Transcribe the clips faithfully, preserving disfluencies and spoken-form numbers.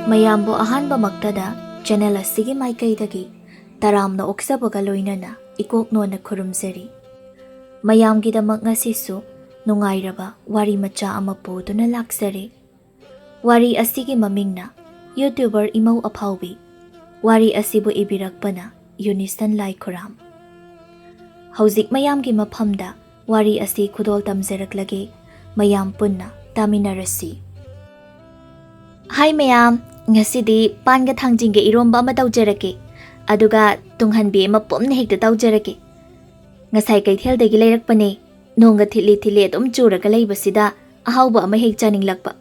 ꯃꯌꯥꯝꯕꯨ ꯑꯍꯥꯟꯕꯃꯛꯇꯗ ꯆꯦꯅꯦꯜ ꯑꯁꯤꯒꯤ ꯃꯥꯏꯀꯩꯗꯒꯤ ꯇꯔꯥꯝꯅ ꯑꯣꯛꯆꯕꯒ ꯂꯣꯏꯅꯅ ꯏꯀꯣꯛ ꯅꯣꯟꯅ ꯈꯨꯔꯨꯝꯖꯔꯤ꯫ ꯃꯌꯥꯝꯒꯤꯗꯃꯛ ꯉꯁꯤꯁꯨ ꯅꯨꯡꯉꯥꯏꯔꯕ ꯋꯥꯔꯤ ꯃꯆꯥ ꯑꯃ ꯄꯨꯗꯨꯅ ꯂꯥꯛꯆꯔꯦ꯫ ꯋꯥꯔꯤ ꯑꯁꯤꯒꯤ ꯃꯃꯤꯡꯅ YouTuber ꯏꯃꯧ ꯑꯐꯥꯎꯕꯤ꯫ ꯋꯥꯔꯤ ꯑꯁꯤꯕꯨ ꯏꯕꯤꯔꯛꯄꯅ ꯌꯨꯅꯤꯁꯟ ꯂꯥꯏꯈꯨꯔꯥꯝ꯫ ꯍꯧꯖꯤꯛ ꯃꯌꯥꯝꯒꯤ ꯃꯐꯝꯗ ꯋꯥꯔꯤ ꯑꯁꯤ ꯈꯨꯗꯣꯜ ꯇꯝꯖꯔꯛꯂꯒꯦ꯫ ꯃꯌꯥꯝ ꯄꯨꯟꯅ ꯇꯥꯃꯤꯟꯅꯔꯁꯤ꯫ ꯍꯥꯏ ꯃꯌꯥꯝ, ꯉꯁꯤꯗꯤ ꯄꯥꯟꯒ ꯊꯥꯡꯖꯤꯡꯒ ꯏꯔꯣꯝꯕ ꯑꯃ ꯇꯧꯖꯔꯛꯀꯦ, ꯑꯗꯨꯒ ꯇꯨꯡꯍꯟꯕꯤ ꯑꯃ ꯄꯨꯝꯅ ꯍꯦꯛꯇ ꯇꯧꯖꯔꯛꯀꯦ꯫ ꯉꯁꯥꯏ ꯀꯩꯊꯦꯜꯗꯒꯤ ꯂꯩꯔꯛꯄꯅꯦ꯫ ꯅꯣꯡꯒ ꯊꯤꯠꯂꯤ ꯊꯤꯠꯂꯤ ꯑꯗꯨꯝ ꯆꯨꯔꯒ ꯂꯩꯕꯁꯤꯗ ꯑꯍꯥꯎꯕ ꯑꯃ ꯍꯦꯛ ꯆꯥꯅꯤꯡꯂꯛꯄ꯫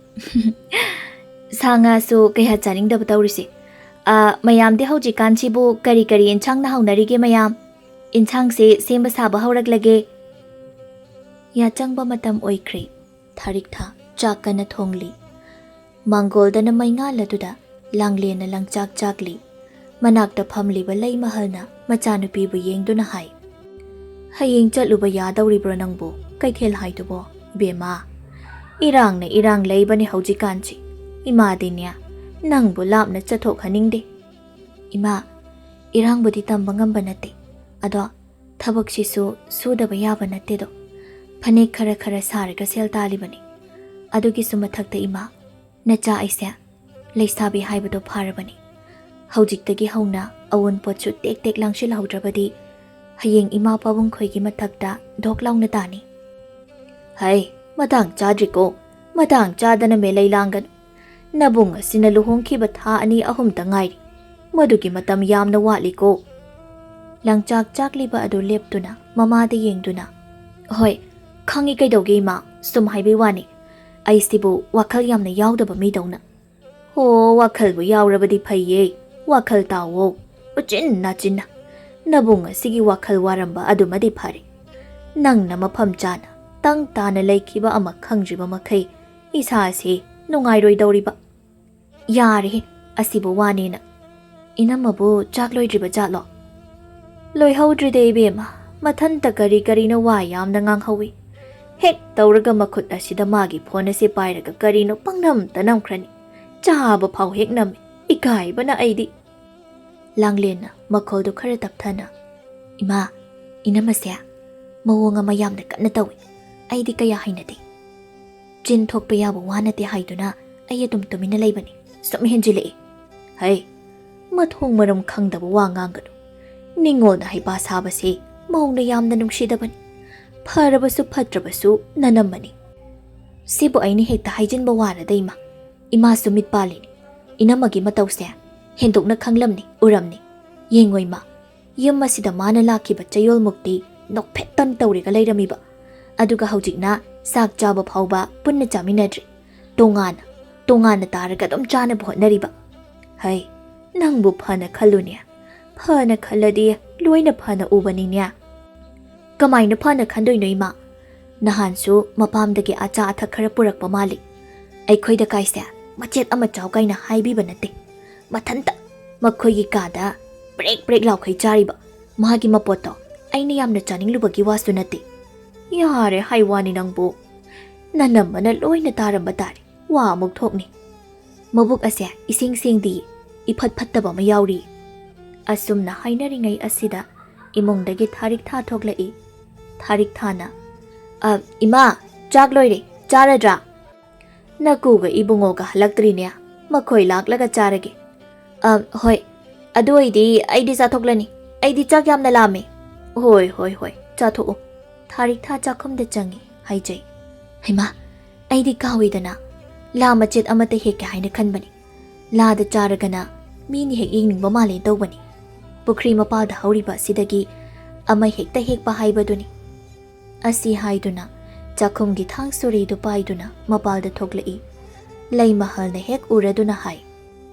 ꯁꯥ ꯉꯥꯁꯨ ꯀꯌꯥ ꯆꯥꯅꯤꯡꯗꯕ ꯇꯧꯔꯤꯁꯦ꯫ ꯑ, ꯃꯌꯥꯝꯗꯤ ꯍꯧꯖꯤꯛꯀꯥꯟꯁꯤꯕꯨ ꯀꯔꯤ ꯀꯔꯤ ꯏꯟꯁꯥꯡꯅ ꯍꯧꯅꯔꯤꯒꯦ ꯃꯌꯥꯝ? ꯏꯟꯁꯥꯡꯁꯦ ꯁꯦꯝꯕ ꯁꯥꯕ ꯍꯧꯔꯛꯂꯒꯦ꯫ ꯌꯥꯆꯪꯕ ꯃꯇꯝ ꯑꯣꯏꯈ꯭ꯔꯦ꯫ ꯊꯥꯔꯤꯛ ꯊꯥ ꯆꯥꯛ ꯀꯟꯅ ꯊꯣꯡꯂꯤ꯫ ꯃꯥꯡꯒꯣꯜꯗꯅ ꯃꯩꯉꯥꯜ ꯑꯗꯨꯗ ꯂꯥꯡꯂꯦꯟꯅ ꯂꯪꯆꯥꯛ ꯆꯥꯛꯂꯤ꯫ ꯃꯅꯥꯛꯇ ꯐꯝꯂꯤꯕ ꯂꯩꯃꯍꯜꯅ ꯃꯆꯥꯅꯨꯄꯤꯕꯨ ꯌꯦꯡꯗꯨꯅ ꯍꯥꯏ, "ꯍꯌꯦꯡ ꯆꯠꯂꯨꯕ ꯌꯥꯗꯧꯔꯤꯕ꯭ꯔꯣ ꯅꯪꯕꯨ ꯀꯩꯊꯦꯜ ꯍꯥꯏꯗꯨꯕꯣ, ꯏꯕꯦꯝꯃ? ꯏꯔꯥꯡꯅ ꯏꯔꯥꯡ ꯂꯩꯕꯅꯤ ꯍꯧꯖꯤꯛꯀꯥꯟꯁꯤ꯫ ꯏꯃꯥꯗꯤꯅꯦ ꯅꯪꯕꯨ ꯂꯥꯞꯅ ꯆꯠꯊꯣꯛꯍꯟꯅꯤꯡꯗꯦ꯫" "ꯏꯃꯥ, ꯏꯔꯥꯡꯕꯨꯗꯤ ꯇꯝꯕ ꯉꯝꯕ ꯅꯠꯇꯦ, ꯑꯗꯣ ꯊꯕꯛꯁꯤꯁꯨ ꯁꯨꯗꯕ ꯌꯥꯕ ꯅꯠꯇꯦꯗꯣ꯫ ꯐꯅꯦꯛ ꯈꯔ ꯈꯔ ꯁꯥꯔꯒ ꯁꯦꯜ ꯇꯥꯜꯂꯤꯕꯅꯤ꯫ ꯑꯗꯨꯒꯤꯁꯨ ꯃꯊꯛꯇ ꯏꯃꯥ, ꯅꯆꯥ ꯑꯩꯁꯦ ꯂꯩꯁꯥꯕꯤ ꯍꯥꯏꯕꯗꯣ ꯐꯥꯔꯕꯅꯤ꯫ ꯍꯧꯖꯤꯛꯇꯒꯤ ꯍꯧꯅ ꯑꯋꯨꯟꯄꯣꯠꯁꯨ ꯇꯦꯛ ꯇꯦꯛ ꯂꯥꯡꯁꯤꯜꯍꯧꯗ꯭ꯔꯕꯗꯤ ꯍꯌꯦꯡ ꯏꯃꯥ ꯄꯥꯕꯨꯡ ꯈꯣꯏꯒꯤ ꯃꯊꯛꯇ ꯙꯣꯛ ꯂꯥꯎꯅ ꯇꯥꯅꯤ꯫" "ꯍꯩ, ꯃꯇꯥꯡ ꯆꯥꯗ꯭ꯔꯤꯀꯣ, ꯃꯇꯥꯡ ꯆꯥꯗꯅ ꯃꯦꯂꯩ ꯂꯥꯡꯒꯅꯨ꯫ ꯅꯕꯨꯡ ꯑꯁꯤꯅ ꯂꯨꯍꯣꯡꯈꯤꯕ ꯊꯥ ꯑꯅꯤ ꯑꯍꯨꯝꯇ ꯉꯥꯏꯔꯤ꯫ ꯃꯗꯨꯒꯤ ꯃꯇꯝ ꯌꯥꯝꯅ ꯋꯥꯠꯂꯤꯀꯣ꯫" ꯂꯪꯆꯥꯛ ꯆꯥꯛꯂꯤꯕ ꯑꯗꯨ ꯂꯦꯞꯇꯨꯅ ꯃꯃꯥꯗ ꯌꯦꯡꯗꯨꯅ, "ꯍꯣꯏ, ꯈꯪꯉꯤ, ꯀꯩꯗꯧꯒꯦ ꯏꯃꯥ? ꯁꯨꯝ ꯍꯥꯏꯕꯩ ꯋꯥꯅꯤ꯫ ꯑꯩꯁꯤꯕꯨ ꯋꯥꯈꯜ ꯌꯥꯝꯅ ꯌꯥꯎꯗꯕ ꯃꯤꯗꯧꯅ꯫" "ꯍꯣ, ꯋꯥꯈꯜꯕꯨ ꯌꯥꯎꯔꯕꯗꯤ ꯐꯩꯌꯦ꯫ ꯋꯥꯈꯜ ꯇꯥꯎꯋꯣ, ꯎꯆꯤꯟ ꯅꯥꯆꯤꯟꯅ꯫ ꯅꯕꯨꯡ ꯑꯁꯤꯒꯤ ꯋꯥꯈꯜ ꯋꯥꯔꯝꯕ ꯑꯗꯨꯃꯗꯤ ꯐꯔꯦ꯫ ꯅꯪꯅ ꯃꯐꯝ ꯆꯥꯅ ꯇꯪ ꯇꯥꯅ ꯂꯩꯈꯤꯕ ꯑꯃ ꯈꯪꯗ꯭ꯔꯤꯕ ꯃꯈꯩ ꯏꯁꯥꯁꯤ ꯅꯨꯡꯉꯥꯏꯔꯣꯏꯗꯧꯔꯤꯕ꯫" "ꯌꯥꯔꯦꯍꯦ, ꯑꯁꯤꯕꯨ ꯋꯥꯅꯦꯅ꯫ ꯏꯅꯝꯃꯕꯨ ꯆꯥꯛ ꯂꯣꯏꯗ꯭ꯔꯤꯕ ꯖꯥꯠꯂꯣ?" "ꯂꯣꯏꯍꯧꯗ꯭ꯔꯤꯗ ꯏꯕꯦꯝꯃ, ꯃꯊꯟꯇ ꯀꯔꯤ ꯀꯔꯤꯅꯣ ꯋꯥ ꯌꯥꯝꯅ ꯉꯥꯡꯍꯧꯋꯤ꯫ ꯍꯦꯛ ꯇꯧꯔꯒ ꯃꯈꯨꯠ ꯑꯁꯤꯗ ꯃꯥꯒꯤ ꯐꯣꯟ ꯑꯁꯤ ꯄꯥꯏꯔꯒ ꯀꯔꯤꯅꯣ ꯄꯪꯅꯝꯇ ꯅꯝꯈ꯭ꯔꯅꯤ꯫ ꯆꯥꯕ ꯐꯥꯎ ꯍꯦꯛ ꯅꯝꯃꯤ꯫ ꯏꯀꯥꯏꯕꯅ ꯑꯩꯗꯤ꯫ ꯂꯥꯡꯂꯦꯟꯅ ꯃꯈꯣꯜꯗꯨ ꯈꯔ ꯇꯞꯊꯅ, "ꯏꯃꯥ, ꯏꯅꯝꯃꯁꯦ ꯃꯑꯣꯡ ꯑꯃ ꯌꯥꯝꯅ ꯀꯟꯅ ꯇꯧꯏ꯫ ꯑꯩꯗꯤ ꯀꯌꯥ ꯍꯩꯅꯗꯦ꯫ ꯆꯤꯟ ꯊꯣꯛꯄ ꯌꯥꯕ ꯋꯥ ꯅꯠꯇꯦ ꯍꯥꯏꯗꯨꯅ ꯑꯩ ꯑꯗꯨꯝ ꯇꯨꯃꯤꯟꯅ ꯂꯩꯕꯅꯤ꯫ ꯁꯨꯝ ꯍꯦꯟꯖꯤꯜꯂꯛꯏ꯫ ꯍꯩ, ꯃꯊꯣꯡ ꯃꯔꯝ ꯈꯪꯗꯕ ꯋꯥ ꯉꯥꯡꯒꯅꯨ꯫ ꯅꯤꯡꯉꯣꯜꯅ ꯍꯩꯄꯥ ꯁꯥꯕꯁꯦ ꯃꯧꯅ ꯌꯥꯝꯅ ꯅꯨꯡꯁꯤꯗꯕꯅꯤ꯫ ꯐꯔꯕꯁꯨ ꯐꯠꯇ꯭ꯔꯕꯁꯨ ꯅꯅꯝꯃꯅꯤ꯫ ꯁꯤꯕꯨ ꯑꯩꯅ ꯍꯦꯛꯇ ꯍꯥꯏꯖꯤꯟꯕ ꯋꯥꯔꯗ, ꯏꯃꯥ? ꯏꯃꯥꯁꯨ ꯃꯤꯠ ꯄꯥꯜꯂꯤꯅꯤ꯫ ꯏꯅꯝꯃꯒꯤ ꯃꯇꯧꯁꯦ ꯍꯦꯟꯗꯣꯛꯅ ꯈꯪꯂꯝꯅꯤ, ꯎꯔꯝꯅꯤ꯫ ꯌꯦꯡꯉꯣ ꯏꯃꯥ, ꯌꯨꯝ ꯑꯁꯤꯗ ꯃꯥꯅ ꯂꯥꯛꯈꯤꯕ ꯆꯌꯣꯜꯃꯨꯛꯇꯤ ꯅꯣꯛꯐꯦꯠꯇꯅ ꯇꯧꯔꯒ ꯂꯩꯔꯝꯃꯤꯕ꯫ ꯑꯗꯨꯒ ꯍꯧꯖꯤꯛꯅ ꯆꯥꯛ ꯆꯥꯕ ꯐꯥꯎꯕ ꯄꯨꯟꯅ ꯆꯥꯃꯤꯟꯅꯗ꯭ꯔꯤ꯫ ꯇꯣꯉꯥꯟꯅ, ꯇꯣꯉꯥꯟꯅ ꯇꯥꯔꯒ ꯑꯗꯨꯝ ꯆꯥꯅꯕ ꯍꯣꯠꯅꯔꯤꯕ꯫ ꯍꯩ, ꯅꯪꯕꯨ ꯐꯅ ꯈꯜꯂꯨꯅꯦ꯫ ꯐꯅ ꯈꯜꯂꯗꯤ ꯂꯣꯏꯅ ꯐꯅ ꯎꯕꯅꯤꯅꯦ꯫ ꯀꯃꯥꯏꯅ ꯐꯅ ꯈꯟꯗꯣꯏꯅꯣ, ꯏꯃꯥ? ꯅꯍꯥꯟꯁꯨ ꯃꯄꯥꯝꯗꯒꯤ ꯑꯆꯥ ꯑꯊꯛ ꯈꯔ ꯄꯨꯔꯛꯄ ꯃꯥꯜꯂꯤ꯫ ꯑꯩꯈꯣꯏꯗ ꯀꯥꯏꯁꯦ ꯃꯆꯦꯠ ꯑꯃ ꯆꯥꯎ ꯀꯥꯏꯅ ꯍꯥꯏꯕꯤꯕ ꯅꯠꯇꯦ꯫ ꯃꯊꯟꯇ ꯃꯈꯣꯏꯒꯤ ꯀꯥꯗ ꯄ꯭ꯔꯦꯛ ꯄ꯭ꯔꯦꯛ ꯂꯥꯎꯈꯩ ꯆꯥꯔꯤꯕ꯫ ꯃꯥꯒꯤ ꯃꯄꯣꯠꯇꯣ ꯑꯩꯅ ꯌꯥꯝꯅ ꯆꯥꯅꯤꯡꯂꯨꯕꯒꯤ ꯋꯥꯁꯨ ꯅꯠꯇꯦ꯫ ꯌꯥꯔꯦ, ꯍꯥꯏ ꯋꯥꯅꯤ ꯅꯪꯕꯨ꯫ ꯅꯅꯝꯃꯅ ꯂꯣꯏꯅ ꯇꯥꯔꯝꯕ ꯇꯥꯔꯦ꯫ ꯋꯥ ꯑꯃꯨꯛ ꯊꯣꯛꯅꯤ꯫ ꯃꯕꯨꯛ ꯑꯁꯦ ꯏꯁꯦꯡ ꯁꯦꯡꯗꯤ, ꯏꯐꯠ ꯐꯠꯇꯕ ꯑꯃ ꯌꯥꯎꯔꯤ꯫ ꯑꯁꯨꯝꯅ ꯍꯥꯏꯅꯔꯤꯉꯩ ꯑꯁꯤꯗ ꯏꯃꯨꯡꯗꯒꯤ ꯊꯥꯔꯤꯛ ꯊꯥ ꯊꯣꯛꯂꯛꯏ꯫ ꯊꯥꯔꯤꯛ ꯊꯥꯅ, "ꯑ, ꯏꯃꯥ, ꯆꯥꯛ ꯂꯣꯏꯔꯦ, ꯆꯥꯔꯗ꯭ꯔꯥ?" "ꯅꯀꯨꯒ ꯏꯕꯨꯡꯉꯣꯒ ꯍꯜꯂꯛꯇ꯭ꯔꯤꯅꯦ꯫ ꯃꯈꯣꯏ ꯂꯥꯛꯂꯒ ꯆꯥꯔꯒꯦ꯫" "ꯑ, ꯍꯣꯏ꯫ ꯑꯗꯨ ꯑꯣꯏꯗꯤ ꯑꯩꯗꯤ ꯆꯥꯊꯣꯛꯂꯅꯤ꯫ ꯑꯩꯗꯤ ꯆꯥꯛ ꯌꯥꯝꯅ ꯂꯥꯝꯃꯦ꯫" "ꯍꯣꯏ, ꯍꯣꯏ, ꯍꯣꯏ, ꯆꯥꯊꯣꯛꯎ꯫" ꯊꯥꯔꯤꯛ ꯊꯥ ꯆꯥꯛꯈꯨꯝꯗ ꯆꯪꯉꯤ꯫ ꯍꯥꯏꯖꯩ꯫ "ꯍꯩꯃꯥ, ꯑꯩꯗꯤ ꯀꯥꯎꯏꯗꯅ꯫ ꯂꯥ ꯃꯆꯦꯠ ꯑꯃꯠꯇ ꯍꯦꯛꯀꯦ ꯍꯥꯏꯅ ꯈꯟꯕꯅꯤ꯫ ꯂꯥꯗ ꯆꯥꯔꯒꯅ ꯃꯤꯅ ꯍꯦꯛ ꯌꯦꯡꯅꯤꯡꯕ ꯃꯥꯜꯂꯦ ꯇꯧꯕꯅꯤ꯫ ꯄꯨꯈ꯭ꯔꯤ ꯃꯄꯥꯜꯗ ꯍꯧꯔꯤꯕ ꯑꯁꯤꯗꯒꯤ ꯑꯃ ꯍꯦꯛꯇ ꯍꯦꯛꯄ ꯍꯥꯏꯕꯗꯨꯅꯤ꯫" ꯑꯁꯤ ꯍꯥꯏꯗꯨꯅ ꯆꯥꯛꯈꯨꯝꯒꯤ ꯊꯥꯡ ꯁꯣꯔꯤꯗꯨ ꯄꯥꯏꯗꯨꯅ ꯃꯄꯥꯜꯗ ꯊꯣꯛꯂꯛꯏ꯫ ꯂꯩꯃꯍꯜꯅ ꯍꯦꯛ ꯎꯔꯗꯨꯅ ꯍꯥꯏ,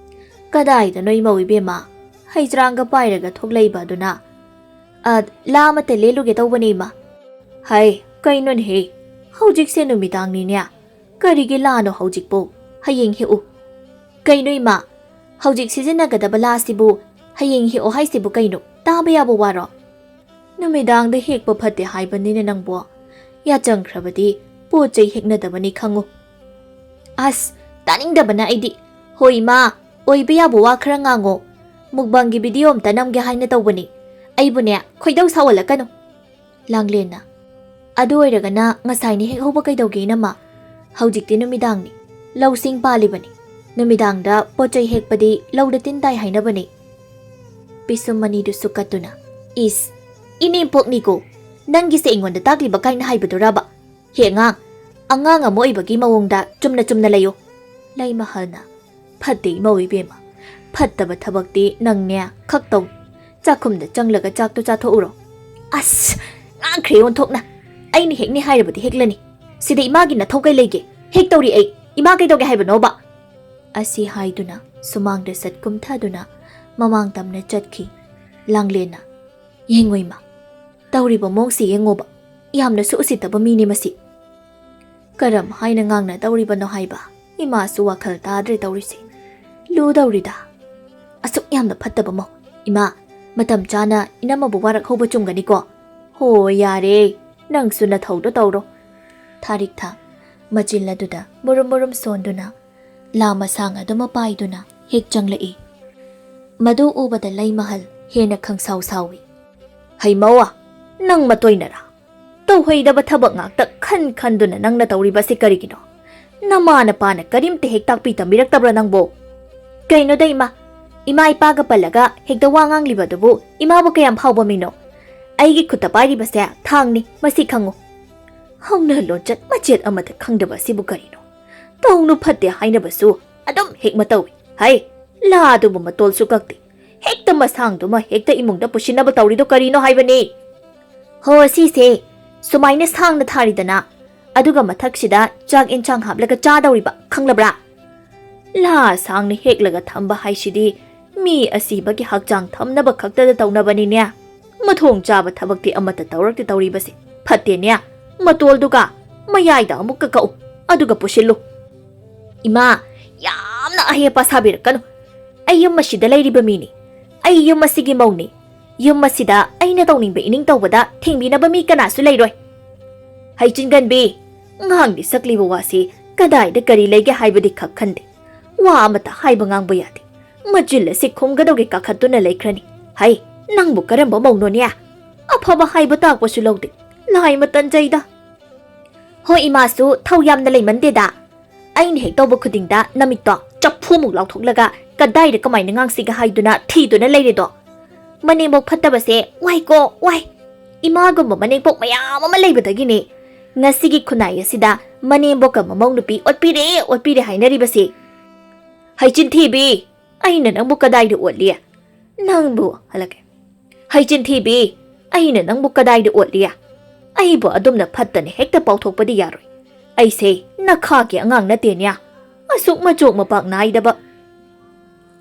"ꯀꯗꯥꯏꯗꯅꯣ ꯏꯃꯧ ꯏꯕꯦꯝꯃ? ꯍꯩꯖ꯭ꯔꯥꯡꯒ ꯄꯥꯏꯔꯒ ꯊꯣꯛꯂꯛꯏꯕ ꯑꯗꯨꯅ?" "ꯑ, ꯂꯥ ꯑꯃꯠꯇ ꯂꯦꯜꯂꯨꯒꯦ ꯇꯧꯕꯅꯦ, ꯏꯃꯥ꯫" "ꯍꯩ, ꯀꯩꯅꯣꯅꯦꯍꯦ? ꯍꯧꯖꯤꯛꯁꯦ ꯅꯨꯃꯤꯗꯥꯡꯅꯤꯅꯦ꯫ ꯀꯔꯤꯒꯤ ꯂꯥꯅꯣ ꯍꯧꯖꯤꯛꯄꯨ? ꯍꯌꯦꯡ ꯍꯦꯛꯎ꯫" "ꯀꯩꯅꯣ, ꯏꯃꯥ? ꯍꯧꯖꯤꯛ ꯁꯤꯖꯤꯟꯅꯒꯗꯕ ꯂꯥꯁꯤꯕꯨ ꯍꯌꯦꯡ ꯍꯦꯛꯑꯣ ꯍꯥꯏꯁꯤꯕꯨ ꯀꯩꯅꯣ? ꯇꯥꯕ ꯌꯥꯕ ꯋꯥꯔꯣ?" "ꯅꯨꯃꯤꯗꯥꯡꯗ ꯍꯦꯛꯄ ꯐꯠꯇꯦ ꯍꯥꯏꯕꯅꯤꯅꯦ ꯅꯪꯕꯣ꯫ ꯌꯥꯆꯪꯈ꯭ꯔꯕꯗꯤ ꯄꯣꯠ ꯆꯩ ꯍꯦꯛꯅꯗꯕꯅꯤ ꯈꯪꯉꯨ꯫" "ꯑꯁ, ꯇꯥꯅꯤꯡꯗꯕꯅ ꯑꯩꯗꯤ꯫ "ꯍꯣꯏ ꯏꯃꯥ, ꯑꯣꯏꯕ ꯌꯥꯕ ꯋꯥ ꯈꯔ ꯉꯥꯡꯉꯣ꯫ ꯃꯨꯛꯕꯥꯡꯒꯤ ꯚꯤꯗꯤꯑꯣ ꯑꯝꯇ ꯅꯝꯒꯦ ꯍꯥꯏꯅ ꯇꯧꯕꯅꯤ꯫ ꯑꯩꯕꯨꯅꯦ, ꯈꯣꯏꯗꯧ ꯁꯥꯎꯍꯜꯂꯛꯀꯅꯨ꯫" ꯂꯥꯡꯂꯦꯟꯅ, "ꯑꯗꯨ ꯑꯣꯏꯔꯒꯅ ꯉꯁꯥꯏꯅ ꯍꯦꯛ ꯍꯧꯕ ꯀꯩꯗꯧꯒꯦ, ꯏꯅꯝꯃ? ꯍꯧꯖꯤꯛꯇꯤ ꯅꯨꯃꯤꯗꯥꯡꯅꯤ, ꯂꯧꯁꯤꯡ ꯄꯥꯜꯂꯤꯕꯅꯤ꯫ ꯅꯨꯃꯤꯗꯥꯡꯗ ꯄꯣꯠ ꯆꯩ ꯍꯦꯛꯄꯗꯤ ꯂꯧꯗ ꯇꯤꯟ ꯇꯥꯏ ꯍꯥꯏꯅꯕꯅꯤ꯫" ꯄꯤꯁꯨꯝ ꯑꯅꯤꯗꯨ ꯁꯨꯛꯀꯠꯇꯨꯅ, "ꯏꯁ, ꯏꯅꯦꯝꯄꯣꯛꯅꯤꯀꯣ, ꯅꯪꯒꯤꯁꯦ ꯑꯩꯉꯣꯟꯗ ꯇꯥꯛꯂꯤꯕ ꯀꯥꯏꯅ ꯍꯥꯏꯕꯗꯨꯔꯕ? ꯍꯦ ꯑꯉꯥꯡ, ꯑꯉꯥꯡ ꯑꯃ ꯑꯣꯏꯕꯒꯤ ꯃꯑꯣꯡꯗ ꯆꯨꯝꯅ ꯆꯨꯝꯅ ꯂꯩꯌꯨ꯫" ꯂꯩꯃꯍꯜꯅ, "ꯐꯠꯇꯦ ꯏꯃꯧ ꯏꯕꯦꯝꯃ, ꯐꯠꯇꯕ ꯊꯕꯛꯇꯤ ꯅꯪꯅꯦ ꯈꯛ ꯇꯧ꯫ ꯆꯥꯛꯈꯨꯝꯗ ꯆꯪꯂꯒ ꯆꯥꯛꯇꯣ ꯆꯥꯊꯣꯛꯎꯔꯣ꯫" "ꯑꯁ, ꯉꯥꯡꯈ꯭ꯔꯦ ꯑꯣꯟꯊꯣꯛꯅ꯫ ꯑꯩꯅ ꯍꯦꯛꯅꯤ ꯍꯥꯏꯔꯕꯗꯤ ꯍꯦꯛꯂꯅꯤ꯫ ꯁꯤꯗ ꯏꯃꯥꯒꯤ ꯅꯊꯧ ꯀꯩ ꯂꯩꯒꯦ? ꯍꯦꯛ ꯇꯧꯔꯤ ꯑꯩ꯫ ꯏꯃꯥ ꯀꯩꯗꯧꯒꯦ ꯍꯥꯏꯕꯅꯣꯕ?" ꯑꯁꯤ ꯍꯥꯏꯗꯨꯅ ꯁꯨꯃꯥꯡꯗ ꯁꯠ ꯀꯨꯝꯊꯗꯨꯅ ꯃꯃꯥꯡ ꯇꯝꯅ ꯆꯠꯈꯤ꯫ ꯂꯥꯡꯂꯦꯟꯅ, "ꯌꯦꯡꯉꯣ ꯏꯃꯥ, ꯇꯧꯔꯤꯕ ꯃꯑꯣꯡꯁꯤ ꯌꯦꯡꯉꯣꯕ꯫ ꯌꯥꯝꯅꯁꯨ ꯎꯁꯤꯠꯇꯕ ꯃꯤꯅꯤ ꯃꯁꯤ꯫ ꯀꯔꯝ ꯍꯥꯏꯅ ꯉꯥꯡꯅꯗꯧꯔꯤꯕꯅꯣ ꯍꯥꯏꯕ, ꯏꯃꯥꯁꯨ ꯋꯥꯈꯜ ꯇꯥꯗ꯭ꯔꯦ ꯇꯧꯔꯤꯁꯦ꯫ ꯂꯨꯗꯧꯔꯤꯗ꯫ ꯑꯁꯨꯛ ꯌꯥꯝꯅ ꯐꯠꯇꯕ ꯃꯧ꯫ ꯏꯃꯥ, ꯃꯇꯝ ꯆꯥꯅ ꯏꯅꯝꯃꯕꯨ ꯋꯥꯔꯛꯍꯧꯕ ꯆꯨꯝꯒꯅꯤꯀꯣ?" "ꯍꯣ, ꯌꯥꯔꯦ, ꯅꯪꯁꯨ ꯅꯊꯧꯗꯣ ꯇꯧꯔꯣ꯫" ꯊꯥꯔꯤꯛꯊ ꯃꯆꯤꯜ ꯑꯗꯨꯗ ꯃꯨꯔꯨꯝ ꯃꯨꯔꯨꯝ ꯁꯣꯟꯗꯨꯅ ꯂꯥ ꯃꯁꯥꯡ ꯑꯗꯨꯃ ꯄꯥꯏꯗꯨꯅ ꯍꯦꯛ ꯆꯪꯂꯛꯏ꯫ ꯃꯗꯨ ꯎꯕꯗ ꯂꯩꯃꯍꯜ ꯍꯦꯟꯅ ꯈꯪꯁꯥꯎ ꯁꯥꯎꯏ꯫ "ꯍꯩꯃꯧ, ꯅꯪ ꯃꯇꯣꯏꯅꯔꯥ? ꯇꯧꯍꯩꯗꯕ ꯊꯕꯛ ꯉꯥꯛꯇ ꯈꯟ ꯈꯟꯗꯨꯅ ꯅꯪꯅ ꯇꯧꯔꯤꯕꯁꯤ ꯀꯔꯤꯒꯤꯅꯣ? ꯅꯃꯥ ꯅꯄꯥꯅ ꯀꯔꯤꯝꯇ ꯍꯦꯛ ꯇꯥꯛꯄꯤ ꯇꯝꯕꯤꯔꯛꯇꯕ꯭ꯔꯥ ꯅꯪꯕꯣ?" "ꯀꯩꯅꯣꯗ ꯏꯃꯥ, ꯏꯃꯥ ꯏꯄꯥꯒ ꯄꯜꯂꯒ ꯍꯦꯛꯇ ꯋꯥ ꯉꯥꯡꯂꯤꯕꯗꯨꯕꯨ ꯏꯃꯥꯕꯨ ꯀꯌꯥꯝ ꯐꯥꯎꯕ ꯃꯤꯅꯣ? ꯑꯩꯒꯤ ꯈꯨꯠꯇ ꯄꯥꯏꯔꯤꯕꯁꯦ ꯊꯥꯡꯅꯤ, ꯃꯁꯤ ꯈꯪꯉꯨ꯫" ꯍꯧꯅ ꯂꯣꯟꯆꯠ ꯃꯆꯦꯠ ꯑꯃꯠꯇ ꯈꯪꯗꯕ ꯑꯁꯤꯕꯨ ꯀꯔꯤꯅꯣ? ꯇꯧꯅꯨ ꯐꯠꯇꯦ ꯍꯥꯏꯅꯕꯁꯨ ꯑꯗꯨꯝ ꯍꯦꯛ ꯃꯇꯧꯏ꯫ ꯍꯩ, ꯂꯥ ꯑꯗꯨꯕꯨ ꯃꯇꯣꯜꯁꯨ ꯀꯛꯇꯦ꯫ ꯍꯦꯛꯇ ꯃꯁꯥꯡꯗꯨꯃ ꯍꯦꯛꯇ ꯏꯃꯨꯡꯗ ꯄꯨꯁꯤꯟꯅꯕ ꯇꯧꯔꯤꯗꯣ ꯀꯔꯤꯅꯣ ꯍꯥꯏꯕꯅꯤ? "ꯍꯣ, ꯁꯤꯁꯦ ꯁꯨꯃꯥꯏꯅ ꯁꯥꯡꯅ ꯊꯥꯔꯤꯗꯅ, ꯑꯗꯨꯒ ꯃꯊꯛꯁꯤꯗ ꯆꯥꯛ ꯏꯟꯁꯥꯡ ꯍꯥꯞꯂꯒ ꯆꯥꯗꯧꯔꯤꯕ, ꯈꯪꯂꯕ꯭ꯔꯥ? ꯂꯥ ꯁꯥꯡꯅ ꯍꯦꯛꯂꯒ ꯊꯝꯕ ꯍꯥꯏꯁꯤꯗꯤ ꯃꯤ ꯑꯁꯤꯕꯒꯤ ꯍꯛꯆꯥꯡ ꯊꯝꯅꯕ ꯈꯛꯇꯗ ꯇꯧꯅꯕꯅꯤꯅꯦ꯫ ꯃꯊꯣꯡ ꯆꯥꯕ ꯊꯕꯛꯇꯤ ꯑꯃꯠꯇ ꯇꯧꯔꯛꯇꯦ ꯇꯧꯔꯤꯕꯁꯦ꯫ ꯐꯠꯇꯦꯅꯦ, ꯃꯇꯣꯜꯗꯨꯒ ꯃꯌꯥꯏꯗ ꯑꯃꯨꯛꯀ ꯀꯛꯎ, ꯑꯗꯨꯒ ꯄꯨꯁꯤꯜꯂꯨ꯫" "ꯏꯃꯥ, ꯌꯥꯝꯅ ꯑꯍꯩ ꯑꯄꯥ ꯁꯥꯕꯤꯔꯛꯀꯅꯨ꯫ ꯑꯩ ꯌꯨꯝ ꯑꯁꯤꯗ ꯂꯩꯔꯤꯕ ꯃꯤꯅꯤ꯫ ꯑꯩ ꯌꯨꯝ ꯑꯁꯤꯒꯤ ꯃꯧꯅꯤ꯫ ꯌꯨꯝ ꯑꯁꯤꯗ ꯑꯩꯅ ꯇꯧꯅꯤꯡꯕ ꯏꯅꯤꯡ ꯇꯧꯕꯗ ꯊꯤꯡꯕꯤꯅꯕ ꯃꯤ ꯀꯅꯥꯁꯨ ꯂꯩꯔꯣꯏ꯫" "ꯍꯩꯆꯤꯟꯒꯟꯕꯤ, ꯉꯥꯡꯂꯤ ꯁꯛꯂꯤꯕ ꯋꯥꯁꯤ ꯀꯗꯥꯏꯗ ꯀꯔꯤ ꯂꯩꯒꯦ ꯍꯥꯏꯕꯗꯤ ꯈꯛ ꯈꯟꯗꯦ꯫ ꯋꯥ ꯑꯃꯇ ꯍꯥꯏꯕ ꯉꯥꯡꯕ ꯌꯥꯗꯦ꯫ ꯃꯆꯤꯜ ꯑꯁꯤ ꯈꯨꯝꯒꯗꯧꯒꯤ ꯀꯥꯈꯠꯇꯨꯅ ꯂꯩꯈ꯭ꯔꯅꯤ꯫ ꯍꯩ, ꯅꯪꯕꯨ ꯀꯔꯝꯕ ꯃꯧꯅꯣꯅꯦ? ꯑꯐꯕ ꯍꯥꯏꯕ ꯇꯥꯛꯄꯁꯨ ꯂꯧꯗꯦ꯫ ꯂꯥꯏ ꯃꯇꯟꯖꯩꯗ꯫ ꯍꯣꯏ, ꯏꯃꯥꯁꯨ ꯊꯧ ꯌꯥꯝꯅ ꯂꯩꯃꯟꯗꯦꯗ꯫ ꯑꯩꯅ ꯍꯦꯛ ꯇꯧꯕ ꯈꯨꯗꯤꯡꯗ ꯅꯃꯤꯠꯇꯣ ꯆꯐꯨꯃꯨꯛ ꯂꯥꯎꯊꯣꯛꯂꯒ ꯀꯗꯥꯏꯗ ꯀꯃꯥꯏꯅ ꯉꯥꯡꯁꯤꯒꯦ ꯍꯥꯏꯗꯨꯅ ꯊꯤꯗꯨꯅ ꯂꯩꯔꯦꯗꯣ꯫ ꯃꯅꯦꯝꯕꯣꯛ ꯐꯠꯇꯕꯁꯦ ꯋꯥꯏꯀꯣ, ꯋꯥꯏ꯫ ꯏꯃꯥꯒꯨꯝꯕ ꯃꯅꯦꯝꯕꯣꯛ ꯃꯌꯥꯝ ꯑꯃ ꯂꯩꯕꯗꯒꯤꯅꯦ ꯉꯁꯤꯒꯤ ꯈꯨꯟꯅꯥꯏ ꯑꯁꯤꯗ ꯃꯅꯦꯝꯕꯣꯛꯀ ꯃꯃꯧ ꯅꯨꯄꯤ ꯑꯣꯠꯄꯤꯔꯦ, ꯑꯣꯠꯄꯤꯔꯦ ꯍꯥꯏꯅꯔꯤꯕꯁꯦ꯫ ꯍꯩꯆꯤꯟ ꯊꯤꯕꯤ, ꯑꯩꯅ ꯅꯪꯕꯨ ꯀꯗꯥꯏꯗ ꯑꯣꯠꯂꯤ? ꯅꯪꯕꯨ, ꯍꯜꯂꯛꯀꯦ꯫ ꯍꯩꯆꯤꯟ ꯊꯤꯕꯤ, ꯑꯩꯅ ꯅꯪꯕꯨ ꯀꯗꯥꯏꯗ ꯑꯣꯠꯂꯤ? ꯑꯩꯕꯨ ꯑꯗꯨꯝꯅ ꯐꯠꯇꯅ ꯍꯦꯛꯇ ꯄꯥꯎꯊꯣꯛꯄꯗꯤ ꯌꯥꯔꯣꯏ꯫ ꯑꯩꯁꯦ ꯅꯈꯥꯒꯤ ꯑꯉꯥꯡ ꯅꯠꯇꯦꯅꯦ꯫ ꯑꯁꯨꯛ ꯃꯆꯣꯛ ꯃꯄꯥꯛ ꯅꯥꯏꯗꯕ꯫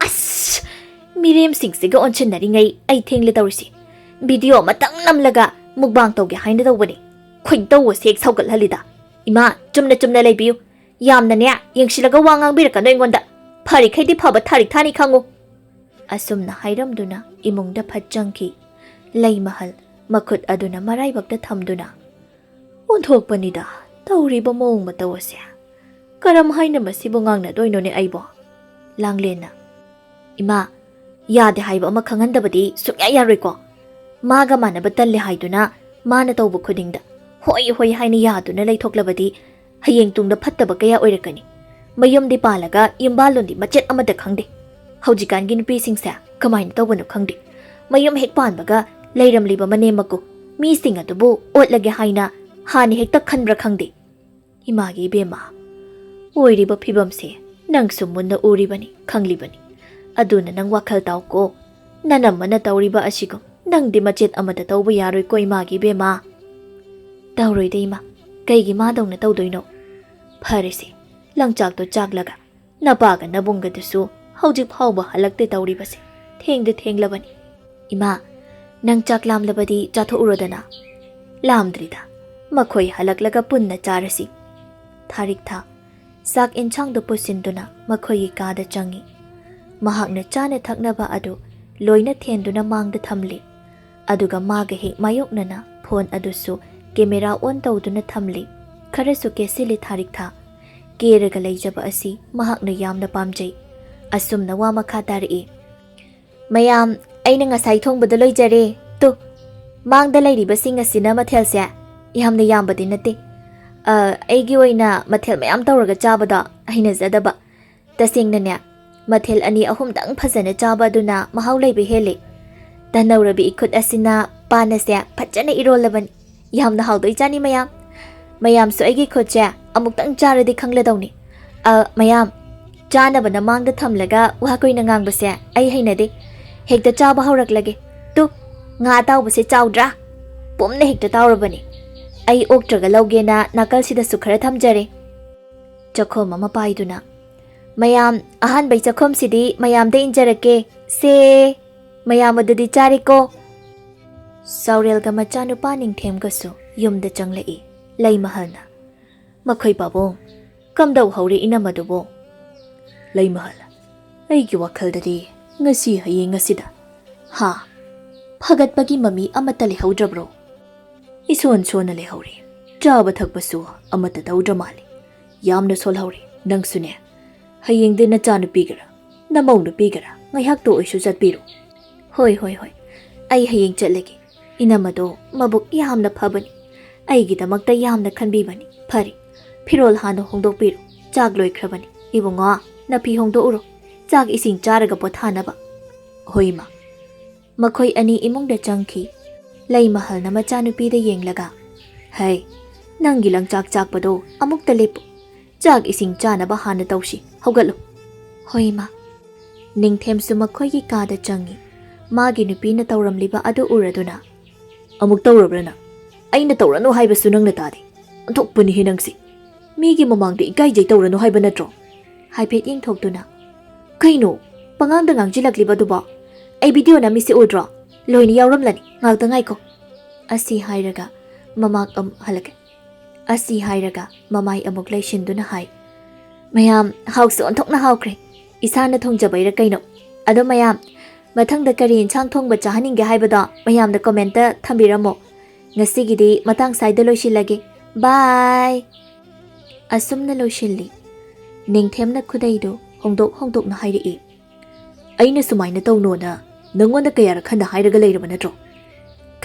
ꯑꯁ! ꯃꯤꯔꯦꯝꯁꯤꯡꯁꯤꯒ ꯑꯣꯟꯁꯤꯟꯅꯔꯤꯉꯩ ꯑꯩ ꯊꯦꯡꯂꯦ ꯇꯧꯔꯤꯁꯤ꯫ ꯚꯤꯗꯤꯑꯣ ꯑꯃꯇꯪ ꯅꯝꯂꯒ ꯃꯨꯛꯕꯥꯡ ꯇꯧꯒꯦ ꯍꯥꯏꯅ ꯇꯧꯕꯅꯤ꯫ ꯈꯣꯏꯗꯧ ꯑꯁꯦ ꯁꯧꯒꯠꯍꯜꯂꯤꯗ꯫ ꯏꯃꯥ, ꯆꯨꯝꯅ ꯆꯨꯝꯅ ꯂꯩꯕꯤꯌꯨ꯫ ꯌꯥꯝꯅꯅꯦ, ꯌꯦꯡꯁꯤꯜꯂꯒ ꯋꯥ ꯉꯥꯡꯕꯤꯔꯛꯀꯅꯨ ꯑꯩꯉꯣꯟꯗ꯫ ꯐꯔꯤꯈꯩꯗꯤ ꯐꯕ ꯊꯥꯔꯤꯛ ꯊꯥꯅꯤ ꯈꯪꯉꯨ꯫ ꯑꯁꯨꯝꯅ ꯍꯥꯏꯔꯝꯗꯨꯅ ꯏꯃꯨꯡꯗ ꯐꯠ ꯆꯪꯈꯤ꯫ ꯂꯩꯃꯍꯜ ꯃꯈꯨꯠ ꯑꯗꯨꯅ ꯃꯔꯥꯏꯕꯛꯇ ꯊꯝꯗꯨꯅ, "ꯑꯣꯟꯊꯣꯛꯄꯅꯤꯗ ꯇꯧꯔꯤꯕ ꯃꯑꯣꯡ ꯃꯇꯧ ꯑꯁꯦ꯫ ꯀꯔꯝ ꯍꯥꯏꯅ ꯃꯁꯤꯕꯨ ꯉꯥꯡꯅꯗꯣꯏꯅꯣꯅꯦ ꯑꯩꯕꯣ?" ꯂꯥꯡꯂꯦꯟꯅ, "ꯏꯃꯥ, ꯌꯥꯗꯦ ꯍꯥꯏꯕ ꯑꯃ ꯈꯪꯍꯟꯗꯕꯗꯤ ꯁꯨꯡꯌꯥ ꯌꯥꯔꯣꯏꯀꯣ꯫ ꯃꯥꯒ ꯃꯥꯟꯅꯕ ꯇꯜꯂꯦ ꯍꯥꯏꯗꯨꯅ ꯃꯥꯅ ꯇꯧꯕ ꯈꯨꯗꯤꯡꯗ ꯍꯣꯏ ꯍꯣꯏ ꯍꯥꯏꯅ ꯌꯥꯗꯨꯅ ꯂꯩꯊꯣꯛꯂꯕꯗꯤ ꯍꯌꯦꯡ ꯇꯨꯡꯗ ꯐꯠꯇꯕ ꯀꯌꯥ ꯑꯣꯏꯔꯛꯀꯅꯤ꯫ ꯃꯌꯨꯝꯗꯤ ꯄꯥꯜꯂꯒ ꯌꯨꯝꯕꯥꯜꯂꯣꯟꯗꯤ ꯃꯆꯦꯠ ꯑꯃꯠꯇ ꯈꯪꯗꯦ꯫ ꯍꯧꯖꯤꯛꯀꯥꯟꯒꯤ ꯅꯨꯄꯤꯁꯤꯡꯁꯦ ꯀꯃꯥꯏꯅ ꯇꯧꯕꯅꯣ ꯈꯪꯗꯦ꯫ ꯃꯌꯨꯝ ꯍꯦꯛ ꯄꯥꯟꯕꯒ ꯂꯩꯔꯝꯂꯤꯕ ꯃꯅꯦꯝ ꯃꯀꯨ ꯃꯤꯁꯤꯡ ꯑꯗꯨꯕꯨ ꯑꯣꯠꯂꯒꯦ ꯍꯥꯏꯅ ꯍꯥꯟꯅ ꯍꯦꯛꯇ ꯈꯟꯕ꯭ꯔꯥ ꯈꯪꯗꯦ꯫ ꯏꯃꯥꯒꯤ ꯏꯕꯦꯝꯃ, ꯑꯣꯏꯔꯤꯕ ꯐꯤꯕꯝꯁꯦ ꯅꯪꯁꯨ ꯃꯨꯟꯅ ꯎꯔꯤꯕꯅꯤ, ꯈꯪꯂꯤꯕꯅꯤ꯫ ꯑꯗꯨꯅ ꯅꯪ ꯋꯥꯈꯜ ꯇꯥꯎꯀꯣ꯫ ꯅꯅꯝꯃꯅ ꯇꯧꯔꯤꯕ ꯑꯁꯤꯒꯨꯝ ꯅꯪꯗꯤ ꯃꯆꯦꯠ ꯑꯃꯠꯇ ꯇꯧꯕ ꯌꯥꯔꯣꯏꯀꯣ ꯏꯃꯥꯒꯤ ꯏꯕꯦꯝꯃ꯫" "ꯇꯧꯔꯣꯏꯗ ꯏꯃꯥ, ꯀꯩꯒꯤ ꯃꯥꯗꯧꯅ ꯇꯧꯗꯣꯏꯅꯣ? ꯐꯔꯦꯁꯦ, ꯂꯪꯆꯥꯛꯇꯣ ꯆꯥꯛꯂꯒ ꯅꯄꯥꯒ ꯅꯕꯨꯡꯒꯗꯨꯁꯨ ꯍꯧꯖꯤꯛ ꯐꯥꯎꯕ ꯍꯜꯂꯛꯇꯦ ꯇꯧꯔꯤꯕꯁꯦ꯫ ꯊꯦꯡꯗꯤ ꯊꯦꯡꯂꯕꯅꯤ꯫ ꯏꯃꯥ, ꯅꯪ ꯆꯥꯛ ꯂꯥꯝꯂꯕꯗꯤ ꯆꯥꯊꯣꯛꯎꯔꯣꯗꯅ꯫" "ꯂꯥꯝꯗ꯭ꯔꯤꯗ꯫ ꯃꯈꯣꯏ ꯍꯜꯂꯛꯂꯒ ꯄꯨꯟꯅ ꯆꯥꯔꯁꯤ꯫" ꯊꯥꯔꯤꯛꯊꯥ ꯆꯥꯛ ꯏꯟꯁꯥꯡꯗꯨ ꯄꯨꯁꯤꯟꯗꯨꯅ ꯃꯈꯣꯏꯒꯤ ꯀꯥꯗ ꯆꯪꯉꯤ꯫ ꯃꯍꯥꯛꯅ ꯆꯥꯅ ꯊꯛꯅꯕ ꯑꯗꯨ ꯂꯣꯏꯅ ꯊꯦꯟꯗꯨꯅ ꯃꯥꯡꯗ ꯊꯝꯂꯤ꯫ ꯑꯗꯨꯒ ꯃꯥꯒ ꯍꯦꯛ ꯃꯥꯌꯣꯛꯅꯅ ꯐꯣꯟ ꯑꯗꯨꯁꯨ ꯀꯦꯃꯦꯔꯥ ꯑꯣꯟ ꯇꯧꯗꯨꯅ ꯊꯝꯂꯤ꯫ ꯈꯔꯁꯨ ꯀꯦꯁꯤꯜꯂꯤ ꯊꯥꯔꯤꯛꯊꯥ꯫ ꯀꯦꯔꯒ ꯂꯩꯖꯕ ꯑꯁꯤ ꯃꯍꯥꯛꯅ ꯌꯥꯝꯅ ꯄꯥꯝꯖꯩ꯫ ꯑꯁꯨꯝꯅ ꯋꯥ ꯃꯈꯥ ꯇꯥꯔꯛꯏ꯫ "ꯃꯌꯥꯝ, ꯑꯩꯅ ꯉꯁꯥꯏ ꯊꯣꯡꯕꯗꯣ ꯂꯣꯏꯖꯔꯦ꯫ ꯇꯨ, ꯃꯥꯡꯗ ꯂꯩꯔꯤꯕꯁꯤꯡ ꯑꯁꯤꯅ ꯃꯊꯦꯜꯁꯦ ꯌꯥꯝꯅ ꯌꯥꯝꯕꯗꯤ ꯅꯠꯇꯦ꯫ ꯑ, ꯑꯩꯒꯤ ꯑꯣꯏꯅ ꯃꯊꯦꯜ ꯃꯌꯥꯝ ꯇꯧꯔꯒ ꯆꯥꯕꯗꯣ ꯍꯩꯅꯖꯗꯕ꯫ ꯇꯁꯦꯡꯅꯅꯦ, ꯃꯊꯦꯜ ꯑꯅꯤ ꯑꯍꯨꯝꯗꯪ ꯐꯖꯅ ꯆꯥꯕ ꯑꯗꯨꯅ ꯃꯍꯥꯎ ꯂꯩꯕ ꯍꯦꯜꯂꯤ꯫ ꯇꯅꯧꯔꯕꯤ ꯏꯈꯨꯠ ꯑꯁꯤꯅ ꯄꯥꯟ ꯑꯁꯦ ꯐꯖꯅ ꯏꯔꯣꯜꯂꯕꯅꯤ꯫ ꯌꯥꯝꯅ ꯍꯥꯎꯗꯣꯏꯖꯥꯠꯅꯤ ꯃꯌꯥꯝ꯫ ꯃꯌꯥꯝꯁꯨ ꯑꯩꯒꯤ ꯈꯨꯠꯁꯦ ꯑꯃꯨꯛꯇꯪ ꯆꯥꯔꯗꯤ ꯈꯪꯂꯗꯧꯅꯤ꯫ ꯑ, ꯃꯌꯥꯝ, ꯆꯥꯅꯕꯅ ꯃꯥꯡꯗ ꯊꯝꯂꯒ ꯋꯥ ꯀꯨꯏꯅ ꯉꯥꯡꯕꯁꯦ ꯑꯩ ꯍꯩꯅꯗꯦ꯫ ꯍꯦꯛꯇ ꯆꯥꯕ ꯍꯧꯔꯛꯂꯒꯦ꯫ ꯇꯨ, ꯉꯥ ꯑꯇꯥꯎꯕꯁꯦ ꯆꯥꯎꯗ꯭ꯔꯥ? ꯄꯨꯝꯅ ꯍꯦꯛꯇ ꯇꯥꯎꯔꯕꯅꯤ꯫ ꯑꯩ ꯑꯣꯛꯇ꯭ꯔꯒ ꯂꯧꯒꯦꯅ ꯅꯥꯀꯜꯁꯤꯗꯁꯨ ꯈꯔ ꯊꯝꯖꯔꯦ"꯫ ꯆꯥꯛꯈꯣꯝ ꯑꯃ ꯄꯥꯏꯗꯨꯅ, "ꯃꯌꯥꯝ, ꯑꯍꯥꯟꯕꯩ ꯆꯥꯛꯈꯣꯝꯁꯤꯗꯤ ꯃꯌꯥꯝꯗ ꯏꯟꯖꯔꯛꯀꯦ꯫ ꯁꯦ, ꯃꯌꯥꯝ ꯑꯗꯨꯗꯤ ꯆꯥꯔꯦꯀꯣ"꯫ ꯆꯥꯎꯔꯦꯜꯒ ꯃꯆꯥꯅꯨꯄꯥ ꯅꯤꯡꯊꯦꯝꯒꯁꯨ ꯌꯨꯝꯗ ꯆꯪꯂꯛꯏ꯫ ꯂꯩꯃꯍꯜꯅ, "ꯃꯈꯣꯏ ꯄꯥꯕꯨꯡ, ꯀꯝꯗꯧꯍꯧꯔꯤ ꯏꯅꯝꯃꯗꯨꯕꯨ?" ꯂꯩꯃꯍꯜ, "ꯑꯩꯒꯤ ꯋꯥꯈꯜꯗꯗꯤ ꯉꯁꯤ ꯍꯌꯦꯡ ꯑꯁꯤꯗ, ꯍꯥ, ꯐꯒꯠꯄꯒꯤ ꯃꯃꯤ ꯑꯃꯠꯇ ꯂꯩꯍꯧꯗ꯭ꯔꯕ꯭ꯔꯣ? ꯏꯁꯣꯟ ꯁꯣꯟꯅ ꯂꯩꯍꯧꯔꯤ꯫ ꯆꯥꯕ ꯊꯛꯄꯁꯨ ꯑꯃꯠꯇ ꯇꯧꯗ꯭ꯔ ꯃꯥꯜꯂꯤ꯫ ꯌꯥꯝꯅ ꯁꯣꯜꯍꯧꯔꯤ꯫ ꯅꯪꯁꯨꯅꯦ, ꯍꯌꯦꯡꯗꯤ ꯅꯆꯥꯅꯨꯄꯤꯒꯔ ꯅꯃꯧ ꯅꯨꯄꯤꯒꯔ ꯉꯥꯏꯍꯥꯛꯇ ꯑꯣꯏꯁꯨ ꯆꯠꯄꯤꯔꯨ"꯫ "ꯍꯣꯏ, ꯍꯣꯏ, ꯍꯣꯏ꯫ ꯑꯩ ꯍꯌꯦꯡ ꯆꯠꯂꯒꯦ꯫ ꯏꯅꯝꯃꯗꯣ ꯃꯕꯨꯛ ꯌꯥꯝꯅ ꯐꯕꯅꯤ꯫ ꯑꯩꯒꯤꯗꯃꯛꯇ ꯌꯥꯝꯅ ꯈꯟꯕꯤꯕꯅꯤ꯫ ꯐꯔꯦ, ꯐꯤꯔꯣꯜ ꯍꯥꯟꯅ ꯍꯣꯡꯗꯣꯛꯄꯤꯔꯨ꯫ ꯆꯥꯛ ꯂꯣꯏꯈ꯭ꯔꯕꯅꯤ꯫ ꯏꯕꯨꯡꯉꯣ, ꯅꯐꯤ ꯍꯣꯡꯗꯣꯛꯎꯔꯣ꯫ ꯆꯥꯛ ꯏꯁꯤꯡ ꯆꯥꯔꯒ ꯄꯣꯊꯥꯅꯕ"꯫ "ꯍꯣꯏ, ꯏꯃꯥ"꯫ ꯃꯈꯣꯏ ꯑꯅꯤ ꯏꯃꯨꯡꯗ ꯆꯪꯈꯤ꯫ ꯂꯩꯃꯍꯜꯅ ꯃꯆꯥꯅꯨꯄꯤꯗ ꯌꯦꯡꯂꯒ, "ꯍꯩ, ꯅꯪꯒꯤ ꯂꯪꯆꯥꯛ ꯆꯥꯛꯄꯗꯣ ꯑꯃꯨꯛꯇ ꯂꯦꯞꯄꯨ꯫ ꯆꯥꯛ ꯏꯁꯤꯡ ꯆꯥꯅꯕ ꯍꯥꯟꯅ ꯇꯧꯁꯤ꯫ ꯍꯧꯒꯠꯂꯨ"꯫ "ꯍꯣꯏ, ꯏꯃꯥ"꯫ ꯅꯤꯡꯊꯦꯝꯁꯨ ꯃꯈꯣꯏꯒꯤ ꯀꯥꯗ ꯆꯪꯉꯤ꯫ ꯃꯥꯒꯤ ꯅꯨꯄꯤꯅ ꯇꯧꯔꯝꯂꯤꯕ ꯑꯗꯨ ꯎꯔꯗꯨꯅ, "ꯑꯃꯨꯛ ꯇꯧꯔꯕ꯭ꯔꯥ ꯅꯪ? ꯑꯩꯅ ꯇꯧꯔꯅꯨ ꯍꯥꯏꯕꯁꯨ ꯅꯪꯅ ꯇꯥꯗꯦ꯫ ꯑꯣꯟꯊꯣꯛꯄꯅꯤꯍꯦ ꯅꯪꯁꯤ꯫ ꯃꯤꯒꯤ ꯃꯃꯥꯡꯗ ꯏꯀꯥꯏꯖꯩ ꯇꯧꯔꯅꯨ ꯍꯥꯏꯕ ꯅꯠꯇ꯭ꯔꯣ?" ꯍꯥꯏꯐꯦꯠ ꯌꯦꯡꯊꯣꯛꯇꯨꯅ, "ꯀꯩꯅꯣ ꯄꯉꯥꯡꯗ ꯉꯥꯡꯁꯤꯜꯂꯛꯂꯤꯕꯗꯨꯕꯣ? ꯑꯩ ꯚꯤꯗꯤꯑꯣ ꯅꯝꯃꯤꯁꯦ ꯎꯗ꯭ꯔꯣ? ꯂꯣꯏꯅ ꯌꯥꯎꯔꯝꯂꯅꯤ꯫ ꯉꯥꯛꯇ ꯉꯥꯏꯈꯣ"꯫ ꯑꯁꯤ ꯍꯥꯏꯔꯒ ꯃꯃꯥꯛ ꯑꯃꯨꯛ ꯍꯜꯂꯛꯀꯦ꯫ ꯑꯁꯤ ꯍꯥꯏꯔꯒ ꯃꯃꯥꯏ ꯑꯃꯨꯛ ꯂꯩꯁꯤꯟꯗꯨꯅ ꯍꯥꯏ, "ꯃꯌꯥꯝ, ꯍꯥꯎꯁꯨ ꯑꯣꯟꯊꯣꯛꯅ ꯍꯥꯎꯈ꯭ꯔꯦ꯫ ꯏꯁꯥꯅ ꯊꯣꯡꯖꯕꯩꯔ ꯀꯩꯅꯣ꯫ ꯑꯗꯣ ꯃꯌꯥꯝ, ꯃꯊꯪꯗ ꯀꯔꯤ ꯏꯟꯁꯥꯡ ꯊꯣꯡꯕ ꯆꯥꯍꯟꯅꯤꯡꯒꯦ ꯍꯥꯏꯕꯗꯣ ꯃꯌꯥꯝꯅ ꯀꯣꯃꯦꯟꯇ ꯊꯝꯕꯤꯔꯝꯃꯣ꯫ ꯉꯁꯤꯒꯤꯗꯤ ꯃꯇꯥꯡ ꯁ꯭ꯋꯥꯏꯗ ꯂꯣꯏꯁꯤꯜꯂꯒꯦ꯫ ꯕꯥꯏ"꯫ ꯑꯁꯨꯝꯅ ꯂꯣꯏꯁꯤꯜꯂꯤ꯫ ꯅꯤꯡꯊꯦꯝꯅ ꯈꯨꯗꯩꯗꯨ ꯍꯣꯡꯗꯣꯛ ꯍꯣꯡꯗꯣꯛꯅ ꯍꯥꯏꯔꯛꯏ꯫ "ꯑꯩꯅ ꯁꯨꯃꯥꯏꯅ ꯇꯧꯅꯣꯅ ꯅꯪꯉꯣꯟꯗ ꯀꯌꯥꯔꯛ ꯍꯟꯅ ꯍꯥꯏꯔꯒ ꯂꯩꯔꯕ ꯅꯠꯇ꯭ꯔꯣ?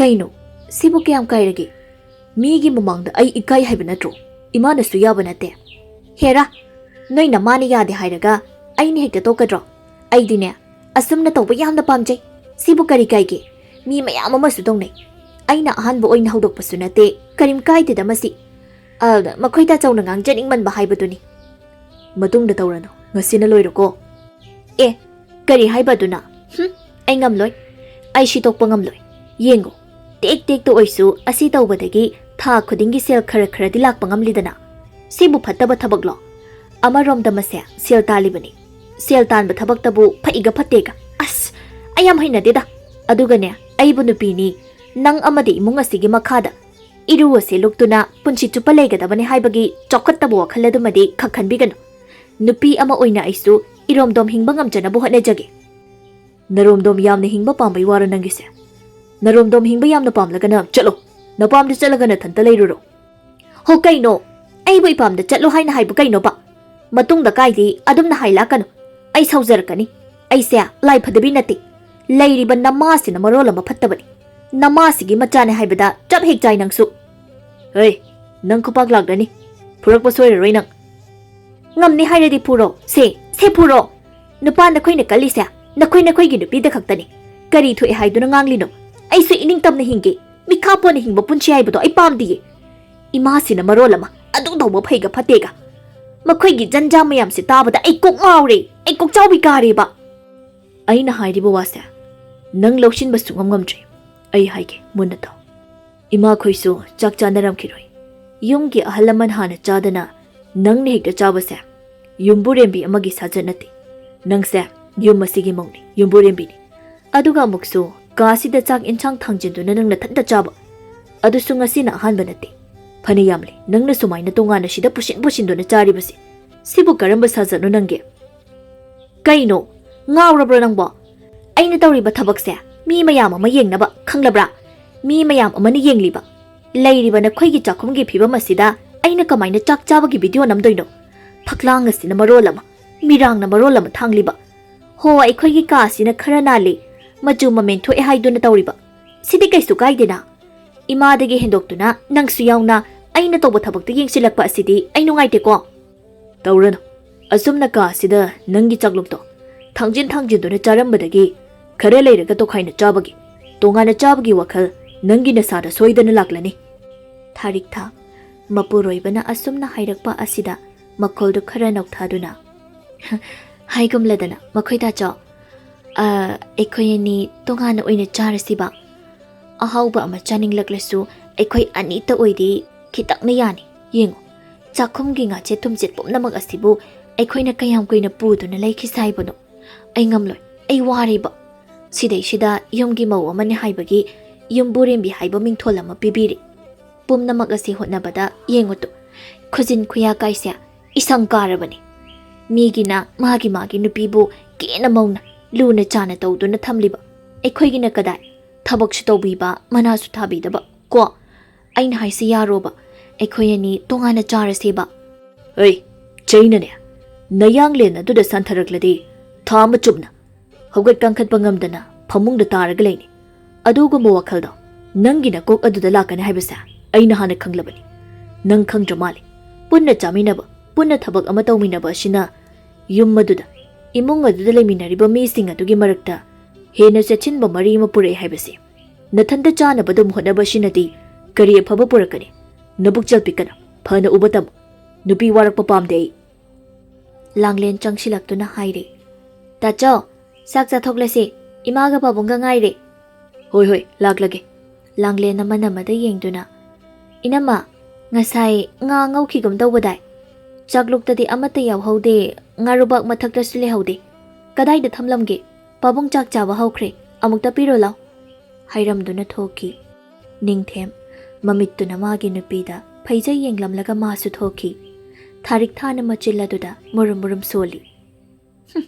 ꯀꯩꯅꯣ, ꯁꯤꯕꯨ ꯀꯌꯥꯝ ꯀꯥꯏꯔꯒꯦ? ꯃꯤꯒꯤ ꯃꯃꯥꯡꯗ ꯑꯩ ꯏꯀꯥꯏ ꯍꯥꯏꯕ ꯅꯠꯇ꯭ꯔꯣ? ꯏꯃꯥꯅꯁꯨ ꯌꯥꯕ ꯅꯠꯇꯦ꯫ ꯍꯦꯔꯥ, ꯅꯣꯏ ꯅꯃꯥꯅ ꯌꯥꯗꯦ ꯍꯥꯏꯔꯒ ꯑꯩꯅ ꯍꯦꯛꯇ ꯇꯣꯛꯀꯗ꯭ꯔꯣ? ꯑꯩꯗꯤꯅꯦ, ꯑꯁꯨꯝꯅ ꯇꯧꯕ ꯌꯥꯝꯅ ꯄꯥꯝꯖꯩ꯫ ꯁꯤꯕꯨ ꯀꯔꯤ ꯀꯥꯏꯒꯦ? ꯃꯤ ꯃꯌꯥꯝ ꯑꯃꯁꯨ ꯇꯧꯅꯩ꯫ ꯑꯩꯅ ꯑꯍꯥꯟꯕ ꯑꯣꯏꯅ ꯍꯧꯗꯣꯛꯄꯁꯨ ꯅꯠꯇꯦ, ꯀꯔꯤꯝ ꯀꯥꯏꯗꯦꯗ ꯃꯁꯤ꯫ ꯑ, ꯃꯈꯣꯏ ꯇꯥꯆꯧꯅ ꯉꯥꯡꯖꯅꯤꯡꯃꯟꯕ ꯍꯥꯏꯕꯗꯨꯅꯤ꯫ ꯃꯇꯨꯡꯗ ꯇꯧꯔꯅꯨ, ꯉꯁꯤꯅ ꯂꯣꯏꯔꯣꯀꯣ꯫" "ꯑꯦ, ꯀꯔꯤ ꯍꯥꯏꯕ ꯑꯗꯨꯅ? ꯍꯨꯝ, ꯑꯩ ꯉꯝꯂꯣꯏ꯫ ꯑꯩ ꯁꯤ ꯇꯣꯛꯄ ꯉꯝꯂꯣꯏ꯫ ꯌꯦꯡꯉꯨ, ꯇꯦꯛ ꯇꯦꯛꯇ ꯑꯣꯏꯁꯨ ꯑꯁꯤ ꯇꯧꯕꯗꯒꯤ ꯊꯥ ꯈꯨꯗꯤꯡꯒꯤ ꯁꯦꯜ ꯈꯔ ꯈꯔꯗꯤ ꯂꯥꯛꯄ ꯉꯝꯂꯤꯗꯅ꯫ ꯁꯤꯕꯨ ꯐꯠꯇꯕ ꯊꯕꯛꯂꯣ? ꯑꯃꯔꯣꯝꯗ ꯃꯁꯦ ꯁꯦꯜ ꯇꯥꯜꯂꯤꯕꯅꯤ꯫ ꯁꯦꯜ ꯇꯥꯟꯕ ꯊꯕꯛꯇꯕꯨ ꯐꯩꯒ ꯐꯠꯇꯦꯒ꯫ ꯑꯁ, ꯑꯩ ꯌꯥꯝ ꯍꯩꯅꯗꯦꯗ꯫ ꯑꯗꯨꯒꯅꯦ, ꯑꯩꯕꯨ ꯅꯨꯄꯤꯅꯤ, ꯅꯪ ꯑꯃꯗꯤ ꯏꯃꯨꯡ ꯑꯁꯤꯒꯤ ꯃꯈꯥꯗ ꯏꯔꯨ ꯑꯁꯤ ꯂꯨꯞꯇꯨꯅ ꯄꯨꯟꯁꯤ ꯆꯨꯞꯄ ꯂꯩꯒꯗꯕꯅꯤ ꯍꯥꯏꯕꯒꯤ ꯆꯥꯎꯈꯠꯇꯕ ꯋꯥꯈꯜ ꯑꯗꯨꯃꯗꯤ ꯈꯛ ꯈꯟꯕꯤꯒꯅꯨ꯫ ꯅꯨꯄꯤ ꯑꯃ ꯑꯣꯏꯅ ꯑꯩꯁꯨ ꯏꯔꯣꯝꯗꯣꯝ ꯍꯤꯡꯕ ꯉꯝꯖꯅꯕ ꯍꯣꯠꯅꯖꯒꯦ꯫" "ꯅꯔꯣꯝꯗꯣꯝ ꯌꯥꯝꯅ ꯍꯤꯡꯕ ꯄꯥꯝꯕꯩ ꯋꯥꯔꯣ ꯅꯪꯒꯤꯁꯦ? ꯅꯔꯣꯝꯗꯣꯝ ꯍꯤꯡꯕ ꯌꯥꯝꯅ ꯄꯥꯝꯂꯒꯅ ꯆꯠꯂꯣ꯫ ꯅꯄꯥꯝꯗ ꯆꯠꯂꯒ ꯅꯊꯟꯇ ꯂꯩꯔꯨꯔꯣ꯫" "ꯍꯣ ꯀꯩꯅꯣ? ꯑꯩꯕꯨ ꯏꯄꯥꯝꯗ ꯆꯠꯂꯣ ꯍꯥꯏꯅ ꯍꯥꯏꯕ ꯀꯩꯅꯣꯕ? ꯃꯇꯨꯡꯗ ꯀꯥꯏꯗꯤ ꯑꯗꯨꯝꯅ ꯍꯥꯏ ꯂꯥꯛꯀꯅꯨ꯫ ꯑꯩ ꯁꯥꯎꯖꯔꯛꯀꯅꯤ꯫ ꯑꯩꯁꯦ ꯂꯥꯏ ꯐꯗꯕꯤ ꯅꯠꯇꯦ꯫ ꯂꯩꯔꯤꯕ ꯅꯃꯥꯁꯤꯅ ꯃꯔꯣꯜ ꯑꯃ ꯐꯠꯇꯕꯅꯤ꯫ ꯅꯃꯥꯁꯤꯒꯤ ꯃꯆꯥꯅꯦ ꯍꯥꯏꯕꯗ ꯆꯞ ꯍꯦꯛ ꯆꯥꯏ ꯅꯪꯁꯨ꯫" "ꯍꯩ, ꯅꯪ ꯈꯨꯄꯥꯛ ꯂꯥꯛꯂꯅꯤ꯫ ꯐꯨꯔꯛꯄ ꯁꯣꯏꯔꯔꯣꯏ ꯅꯪ꯫" "ꯉꯝꯅꯤ ꯍꯥꯏꯔꯗꯤ ꯐꯨꯔꯣ꯫ ꯁꯦ, ꯁꯦ ꯐꯨꯔꯣ꯫ ꯅꯨꯄꯥ ꯅꯈꯣꯏꯅ ꯀꯜꯂꯤꯁꯦ ꯅꯈꯣꯏ ꯅꯈꯣꯏꯒꯤ ꯅꯨꯄꯤꯗ ꯈꯛꯇꯅꯤ꯫ ꯀꯔꯤ ꯊꯣꯛꯑꯦ ꯍꯥꯏꯗꯨꯅ ꯉꯥꯡꯂꯤꯅꯣ? ꯑꯩꯁꯨ ꯏꯅꯤꯡꯇꯝꯅ ꯍꯤꯡꯒꯦ꯫ ꯃꯤꯈꯥ ꯄꯣꯟꯅ ꯍꯤꯡꯕ ꯄꯨꯟꯁꯤ ꯍꯥꯏꯕꯗꯣ ꯑꯩ ꯄꯥꯝꯗꯤꯌꯦ꯫ ꯏꯃꯥꯁꯤꯅ ꯃꯔꯣꯜ ꯑꯃ ꯑꯗꯨ ꯇꯧꯕ ꯐꯩꯒ ꯐꯠꯇꯦꯒ꯫ ꯃꯈꯣꯏꯒꯤ ꯖꯟꯖꯥ ꯃꯌꯥꯝꯁꯦ ꯇꯥꯕꯗ ꯑꯩ ꯀꯣꯛ ꯉꯥꯎꯔꯦ꯫ ꯑꯩ ꯀꯣꯛꯆꯥꯎꯕꯤ ꯀꯥꯔꯦꯕ꯫" "ꯑꯩꯅ ꯍꯥꯏꯔꯤꯕ ꯋꯥꯁꯦ ꯅꯪ ꯂꯧꯁꯤꯟꯕ ꯁꯨꯡꯉꯝ ꯉꯝꯗ꯭ꯔꯦ꯫ ꯑꯩ ꯍꯥꯏꯒꯦ, ꯃꯨꯟꯅ ꯇꯥꯎ꯫ ꯏꯃꯥꯈꯣꯏꯁꯨ ꯆꯥꯛ ꯆꯥꯅꯔꯝꯈꯤꯔꯣꯏ꯫ ꯌꯨꯝꯒꯤ ꯑꯍꯜ ꯂꯃꯟ ꯍꯥꯟꯅ ꯆꯥꯗꯅ ꯅꯪꯅ ꯍꯦꯛꯇ ꯆꯥꯕꯁꯦ ꯌꯨꯝꯕꯨꯔꯦꯝꯕꯤ ꯑꯃꯒꯤ ꯁꯥꯖꯠ ꯅꯠꯇꯦ꯫ ꯅꯪꯁꯦ ꯌꯨꯝ ꯑꯁꯤꯒꯤ ꯃꯧꯅꯤ, ꯌꯨꯝꯕꯨꯔꯦꯝꯕꯤꯅꯤ꯫ ꯑꯗꯨꯒ ꯑꯃꯨꯛꯁꯨ ꯀꯥꯁꯤꯗ ꯆꯥꯛ ꯏꯟꯁꯥꯡ ꯊꯥꯡꯖꯤꯟꯗꯨꯅ ꯅꯪ ꯅꯊꯟꯇ ꯆꯥꯕ꯫ ꯑꯗꯨꯁꯨ ꯉꯁꯤꯅ ꯑꯍꯥꯟꯕ ꯅꯠꯇꯦ꯫ ꯐꯅ ꯌꯥꯝꯂꯦ ꯅꯪꯅ ꯁꯨꯃꯥꯏꯅ ꯇꯣꯉꯥꯟꯅ ꯁꯤꯗ ꯄꯨꯁꯤꯟ ꯄꯨꯁꯤꯟꯗꯨꯅ ꯆꯥꯔꯤꯕꯁꯤ꯫ ꯁꯤꯕꯨ ꯀꯔꯝꯕ ꯁꯥꯖꯠꯅꯣ ꯅꯪꯒꯤ?" "ꯀꯩꯅꯣ? ꯉꯥꯎꯔꯕ꯭ꯔꯣ ꯅꯪꯕꯣ? ꯑꯩꯅ ꯇꯧꯔꯤꯕ ꯊꯕꯛꯁꯦ ꯃꯤ ꯃꯌꯥꯝ ꯑꯃ ꯌꯦꯡꯅꯕ, ꯈꯪꯂꯕ꯭ꯔꯥ? ꯃꯤ ꯃꯌꯥꯝ ꯑꯃꯅ ꯌꯦꯡꯂꯤꯕ꯫ ꯂꯩꯔꯤꯕ ꯅꯈꯣꯏꯒꯤ ꯆꯥꯛꯈꯨꯝꯒꯤ ꯐꯤꯕꯝ ꯑꯁꯤꯗ ꯑꯩꯅ ꯀꯃꯥꯏꯅ ꯆꯥꯛ ꯆꯥꯕꯒꯤ ꯚꯤꯗꯤꯑꯣ ꯅꯝꯗꯣꯏꯅꯣ? ꯐꯛꯂꯥꯡ ꯑꯁꯤꯅ ꯃꯔꯣꯜ ꯑꯃ, ꯃꯤꯔꯥꯡꯅ ꯃꯔꯣꯜ ꯑꯃ ꯊꯥꯡꯂꯤꯕ꯫ ꯍꯣ, ꯑꯩꯈꯣꯏꯒꯤ ꯀꯥ ꯑꯁꯤꯅ ꯈꯔ ꯅꯥꯜꯂꯤ, ꯃꯆꯨ ꯃꯃꯦꯟ ꯊꯣꯛꯑꯦ ꯍꯥꯏꯗꯨꯅ ꯇꯧꯔꯤꯕ꯫ ꯁꯤꯗꯤ ꯀꯩꯁꯨ ꯀꯥꯏꯗꯦꯅ꯫ ꯏꯃꯥꯗꯒꯤ ꯍꯦꯟꯗꯣꯛꯇꯨꯅ ꯅꯪꯁꯨ ꯌꯥꯎꯅ ꯑꯩꯅ ꯇꯧꯕ ꯊꯕꯛꯇ ꯌꯦꯡꯁꯤꯜꯂꯛꯄ ꯑꯁꯤꯗꯤ ꯑꯩ ꯅꯨꯡꯉꯥꯏꯇꯦꯀꯣ꯫ ꯇꯧꯔꯅꯨ꯫ ꯑꯁꯨꯝꯅ ꯀꯥ ꯑꯁꯤꯗ ꯅꯪꯒꯤ ꯆꯥꯛꯂꯨꯛꯇꯣ ꯊꯥꯡꯖꯤꯟ ꯊꯥꯡꯖꯤꯟꯗꯨꯅ ꯆꯥꯔꯝꯕꯗꯒꯤ ꯈꯔ ꯂꯩꯔꯒ ꯇꯣꯈꯥꯏꯅ ꯆꯥꯕꯒꯤ, ꯇꯣꯉꯥꯟꯅ ꯆꯥꯕꯒꯤ ꯋꯥꯈꯜ ꯅꯪꯒꯤ ꯅꯁꯥꯗ ꯁꯣꯏꯗꯅ ꯂꯥꯛꯂꯅꯤ꯫ ꯊꯥꯔꯤꯛꯊꯥ, ꯃꯄꯨꯔꯣꯏꯕꯅ ꯑꯁꯨꯝꯅ ꯍꯥꯏꯔꯛꯄ ꯑꯁꯤꯗ ꯃꯈꯣꯜꯗꯨ ꯈꯔ ꯅꯧꯊꯥꯗꯨꯅ, "ꯍꯥꯏꯒꯨꯝꯂꯗꯅ, ꯃꯈꯣꯏ ꯇꯥꯆꯧ, ꯑ, ꯑꯩꯈꯣꯏ ꯑꯅꯤ ꯇꯣꯉꯥꯟꯅ ꯑꯣꯏꯅ ꯆꯥꯔꯁꯤꯕ? ꯑꯍꯥꯎꯕ ꯑꯃ ꯆꯥꯅꯤꯡꯂꯛꯂꯁꯨ ꯑꯩꯈꯣꯏ ꯑꯅꯤꯇ ꯑꯣꯏꯗꯤ ꯈꯤꯇꯪꯅ ꯌꯥꯅꯤ꯫ ꯌꯦꯡꯉꯨ, ꯆꯥꯛꯈꯨꯝꯒꯤ ꯉꯥꯆꯦꯠ ꯊꯨꯝꯆꯦꯠ ꯄꯨꯝꯅꯃꯛ ꯑꯁꯤꯕꯨ ꯑꯩꯈꯣꯏꯅ ꯀꯌꯥꯝ ꯀꯨꯏꯅ ꯄꯨꯗꯨꯅ ꯂꯩꯈꯤꯁꯦ ꯍꯥꯏꯕꯅꯣ? ꯑꯩ ꯉꯝꯂꯣꯏ, ꯑꯩ ꯋꯥꯔꯦꯕ꯫ ꯁꯤꯗꯩꯁꯤꯗ ꯌꯨꯝꯒꯤ ꯃꯧ ꯑꯃꯅꯤ ꯍꯥꯏꯕꯒꯤ ꯌꯨꯝꯕꯨꯔꯦꯝꯕꯤ ꯍꯥꯏꯕ ꯃꯤꯡꯊꯣꯜ ꯑꯃ ꯄꯤꯕꯤꯔꯤ꯫ ꯄꯨꯝꯅꯃꯛ ꯑꯁꯤ ꯍꯣꯠꯅꯕꯗ ꯌꯦꯡꯉꯨꯇꯨ, ꯈꯨꯖꯤꯟ ꯈꯨꯌꯥ ꯀꯥꯏꯁꯦ ꯏꯁꯪ ꯀꯥꯔꯕꯅꯤ꯫ ꯃꯤꯒꯤꯅ ꯃꯥꯒꯤ ꯃꯥꯒꯤ ꯅꯨꯄꯤꯕꯨ ꯀꯦꯅ ꯃꯧꯅ ꯂꯨꯅ ꯆꯥꯅ ꯇꯧꯗꯨꯅ ꯊꯝꯂꯤꯕ, ꯑꯩꯈꯣꯏꯒꯤꯅ ꯀꯗꯥꯏ? ꯊꯕꯛꯁꯨ ꯇꯧꯕꯤꯕ, ꯃꯅꯥꯁꯨ ꯊꯥꯕꯤꯗꯕ꯫ ꯀꯣ, ꯑꯩꯅ ꯍꯥꯏꯁꯤ ꯌꯥꯔꯣꯕ, ꯑꯩꯈꯣꯏ ꯑꯅꯤ ꯇꯣꯉꯥꯟꯅ ꯆꯥꯔꯁꯦꯕ꯫ ꯑꯩ, ꯆꯩꯅꯅꯦ, ꯅꯌꯥꯡꯂꯦꯟ ꯑꯗꯨꯗ ꯁꯟꯊꯔꯛꯂꯗꯤ ꯊꯥ ꯑꯃ ꯆꯨꯞꯅ ꯍꯧꯒꯠ ꯀꯥꯡꯈꯠꯄ ꯉꯝꯗꯅ ꯐꯃꯨꯡꯗ ꯇꯥꯔꯒ ꯂꯩꯅꯤ꯫ ꯑꯗꯨꯒꯨꯝꯕ ꯋꯥꯈꯜꯗꯣ ꯅꯪꯒꯤ ꯅꯀꯣꯛ ꯑꯗꯨꯗ ꯂꯥꯛꯀꯅꯤ ꯍꯥꯏꯕꯁꯦ ꯑꯩꯅ ꯍꯥꯟꯅ ꯈꯪꯂꯕꯅꯤ꯫ ꯅꯪ ꯈꯪꯗ꯭ꯔ ꯃꯥꯜꯂꯦ꯫ ꯄꯨꯟꯅ ꯆꯥꯃꯤꯟꯅꯕ, ꯄꯨꯟꯅ ꯊꯕꯛ ꯑꯃ ꯇꯧꯃꯤꯟꯅꯕ ꯑꯁꯤꯅ ꯌꯨꯝ ꯑꯗꯨꯗ, ꯏꯃꯨꯡ ꯑꯗꯨꯗ ꯂꯩꯃꯤꯟꯅꯔꯤꯕ ꯃꯤꯁꯤꯡ ꯑꯗꯨꯒꯤ ꯃꯔꯛꯇ ꯍꯦꯟꯅ ꯆꯦꯠꯁꯤꯟꯕ ꯃꯔꯤ ꯑꯃ ꯄꯨꯔꯛꯑꯦ ꯍꯥꯏꯕꯁꯤ꯫ ꯅꯊꯟꯇ ꯆꯥꯅꯕ ꯑꯗꯨꯝ ꯍꯣꯠꯅꯕ ꯑꯁꯤꯅꯗꯤ ꯀꯔꯤ ꯑꯐꯕ ꯄꯨꯔꯛꯀꯅꯤ? ꯅꯕꯨꯛꯆꯦꯜ ꯄꯤꯛꯀꯅꯨ, ꯐꯅ ꯎꯕ ꯇꯝꯃꯨ꯫ ꯅꯨꯄꯤ ꯋꯥꯔꯛꯄ ꯄꯥꯝꯗꯦ ꯑꯩ꯫ ꯂꯥꯡꯂꯦꯟ ꯆꯪꯁꯤꯜꯂꯛꯇꯨꯅ ꯍꯥꯏꯔꯦ, "ꯇꯥꯆꯧ, ꯆꯥꯛ ꯆꯥꯊꯣꯛꯂꯁꯤ, ꯏꯃꯥꯒ ꯄꯥꯕꯨꯡꯒ ꯉꯥꯏꯔꯦ꯫" "ꯍꯣꯏ, ꯍꯣꯏ, ꯂꯥꯛꯂꯒꯦ꯫" ꯂꯥꯡꯂꯦꯟ ꯑꯃꯅ ꯑꯃꯗ ꯌꯦꯡꯗꯨꯅ, "ꯏꯅꯝꯃ, ꯉꯁꯥꯏ ꯉꯥ ꯉꯧꯈꯤꯒꯨꯝ ꯇꯧꯕꯗꯥꯏ? ꯆꯥꯛꯂꯨꯛꯇꯗꯤ ꯑꯃꯠꯇ ꯌꯥꯎꯍꯧꯗꯦ, ꯉꯥꯔꯨꯕꯥꯛ ꯃꯊꯛꯇꯁꯨ ꯂꯩꯍꯧꯗꯦ꯫ ꯀꯗꯥꯏꯗ ꯊꯝꯂꯝꯒꯦ? ꯄꯥꯕꯨꯡ ꯆꯥꯛ ꯆꯥꯕ ꯍꯧꯈ꯭ꯔꯦ, ꯑꯃꯨꯛꯇ ꯄꯤꯔꯣ ꯂꯥꯎ꯫" ꯍꯥꯏꯔꯝꯗꯨꯅ ꯊꯣꯛꯈꯤ꯫ ꯅꯤꯡꯊꯦꯝ, ꯃꯃꯤꯠꯇꯨꯅ ꯃꯥꯒꯤ ꯅꯨꯄꯤꯗ ꯐꯩꯖꯩ ꯌꯦꯡꯂꯝꯂꯒ ꯃꯥꯁꯨ ꯊꯣꯛꯈꯤ꯫ ꯊꯥꯔꯤꯛ ꯊꯥꯅ ꯃꯆꯤꯜ ꯑꯗꯨꯗ ꯃꯨꯔꯨꯝ ꯃꯨꯔꯨꯝ ꯁꯣꯜꯂꯤ꯫ "ꯍꯨꯝ,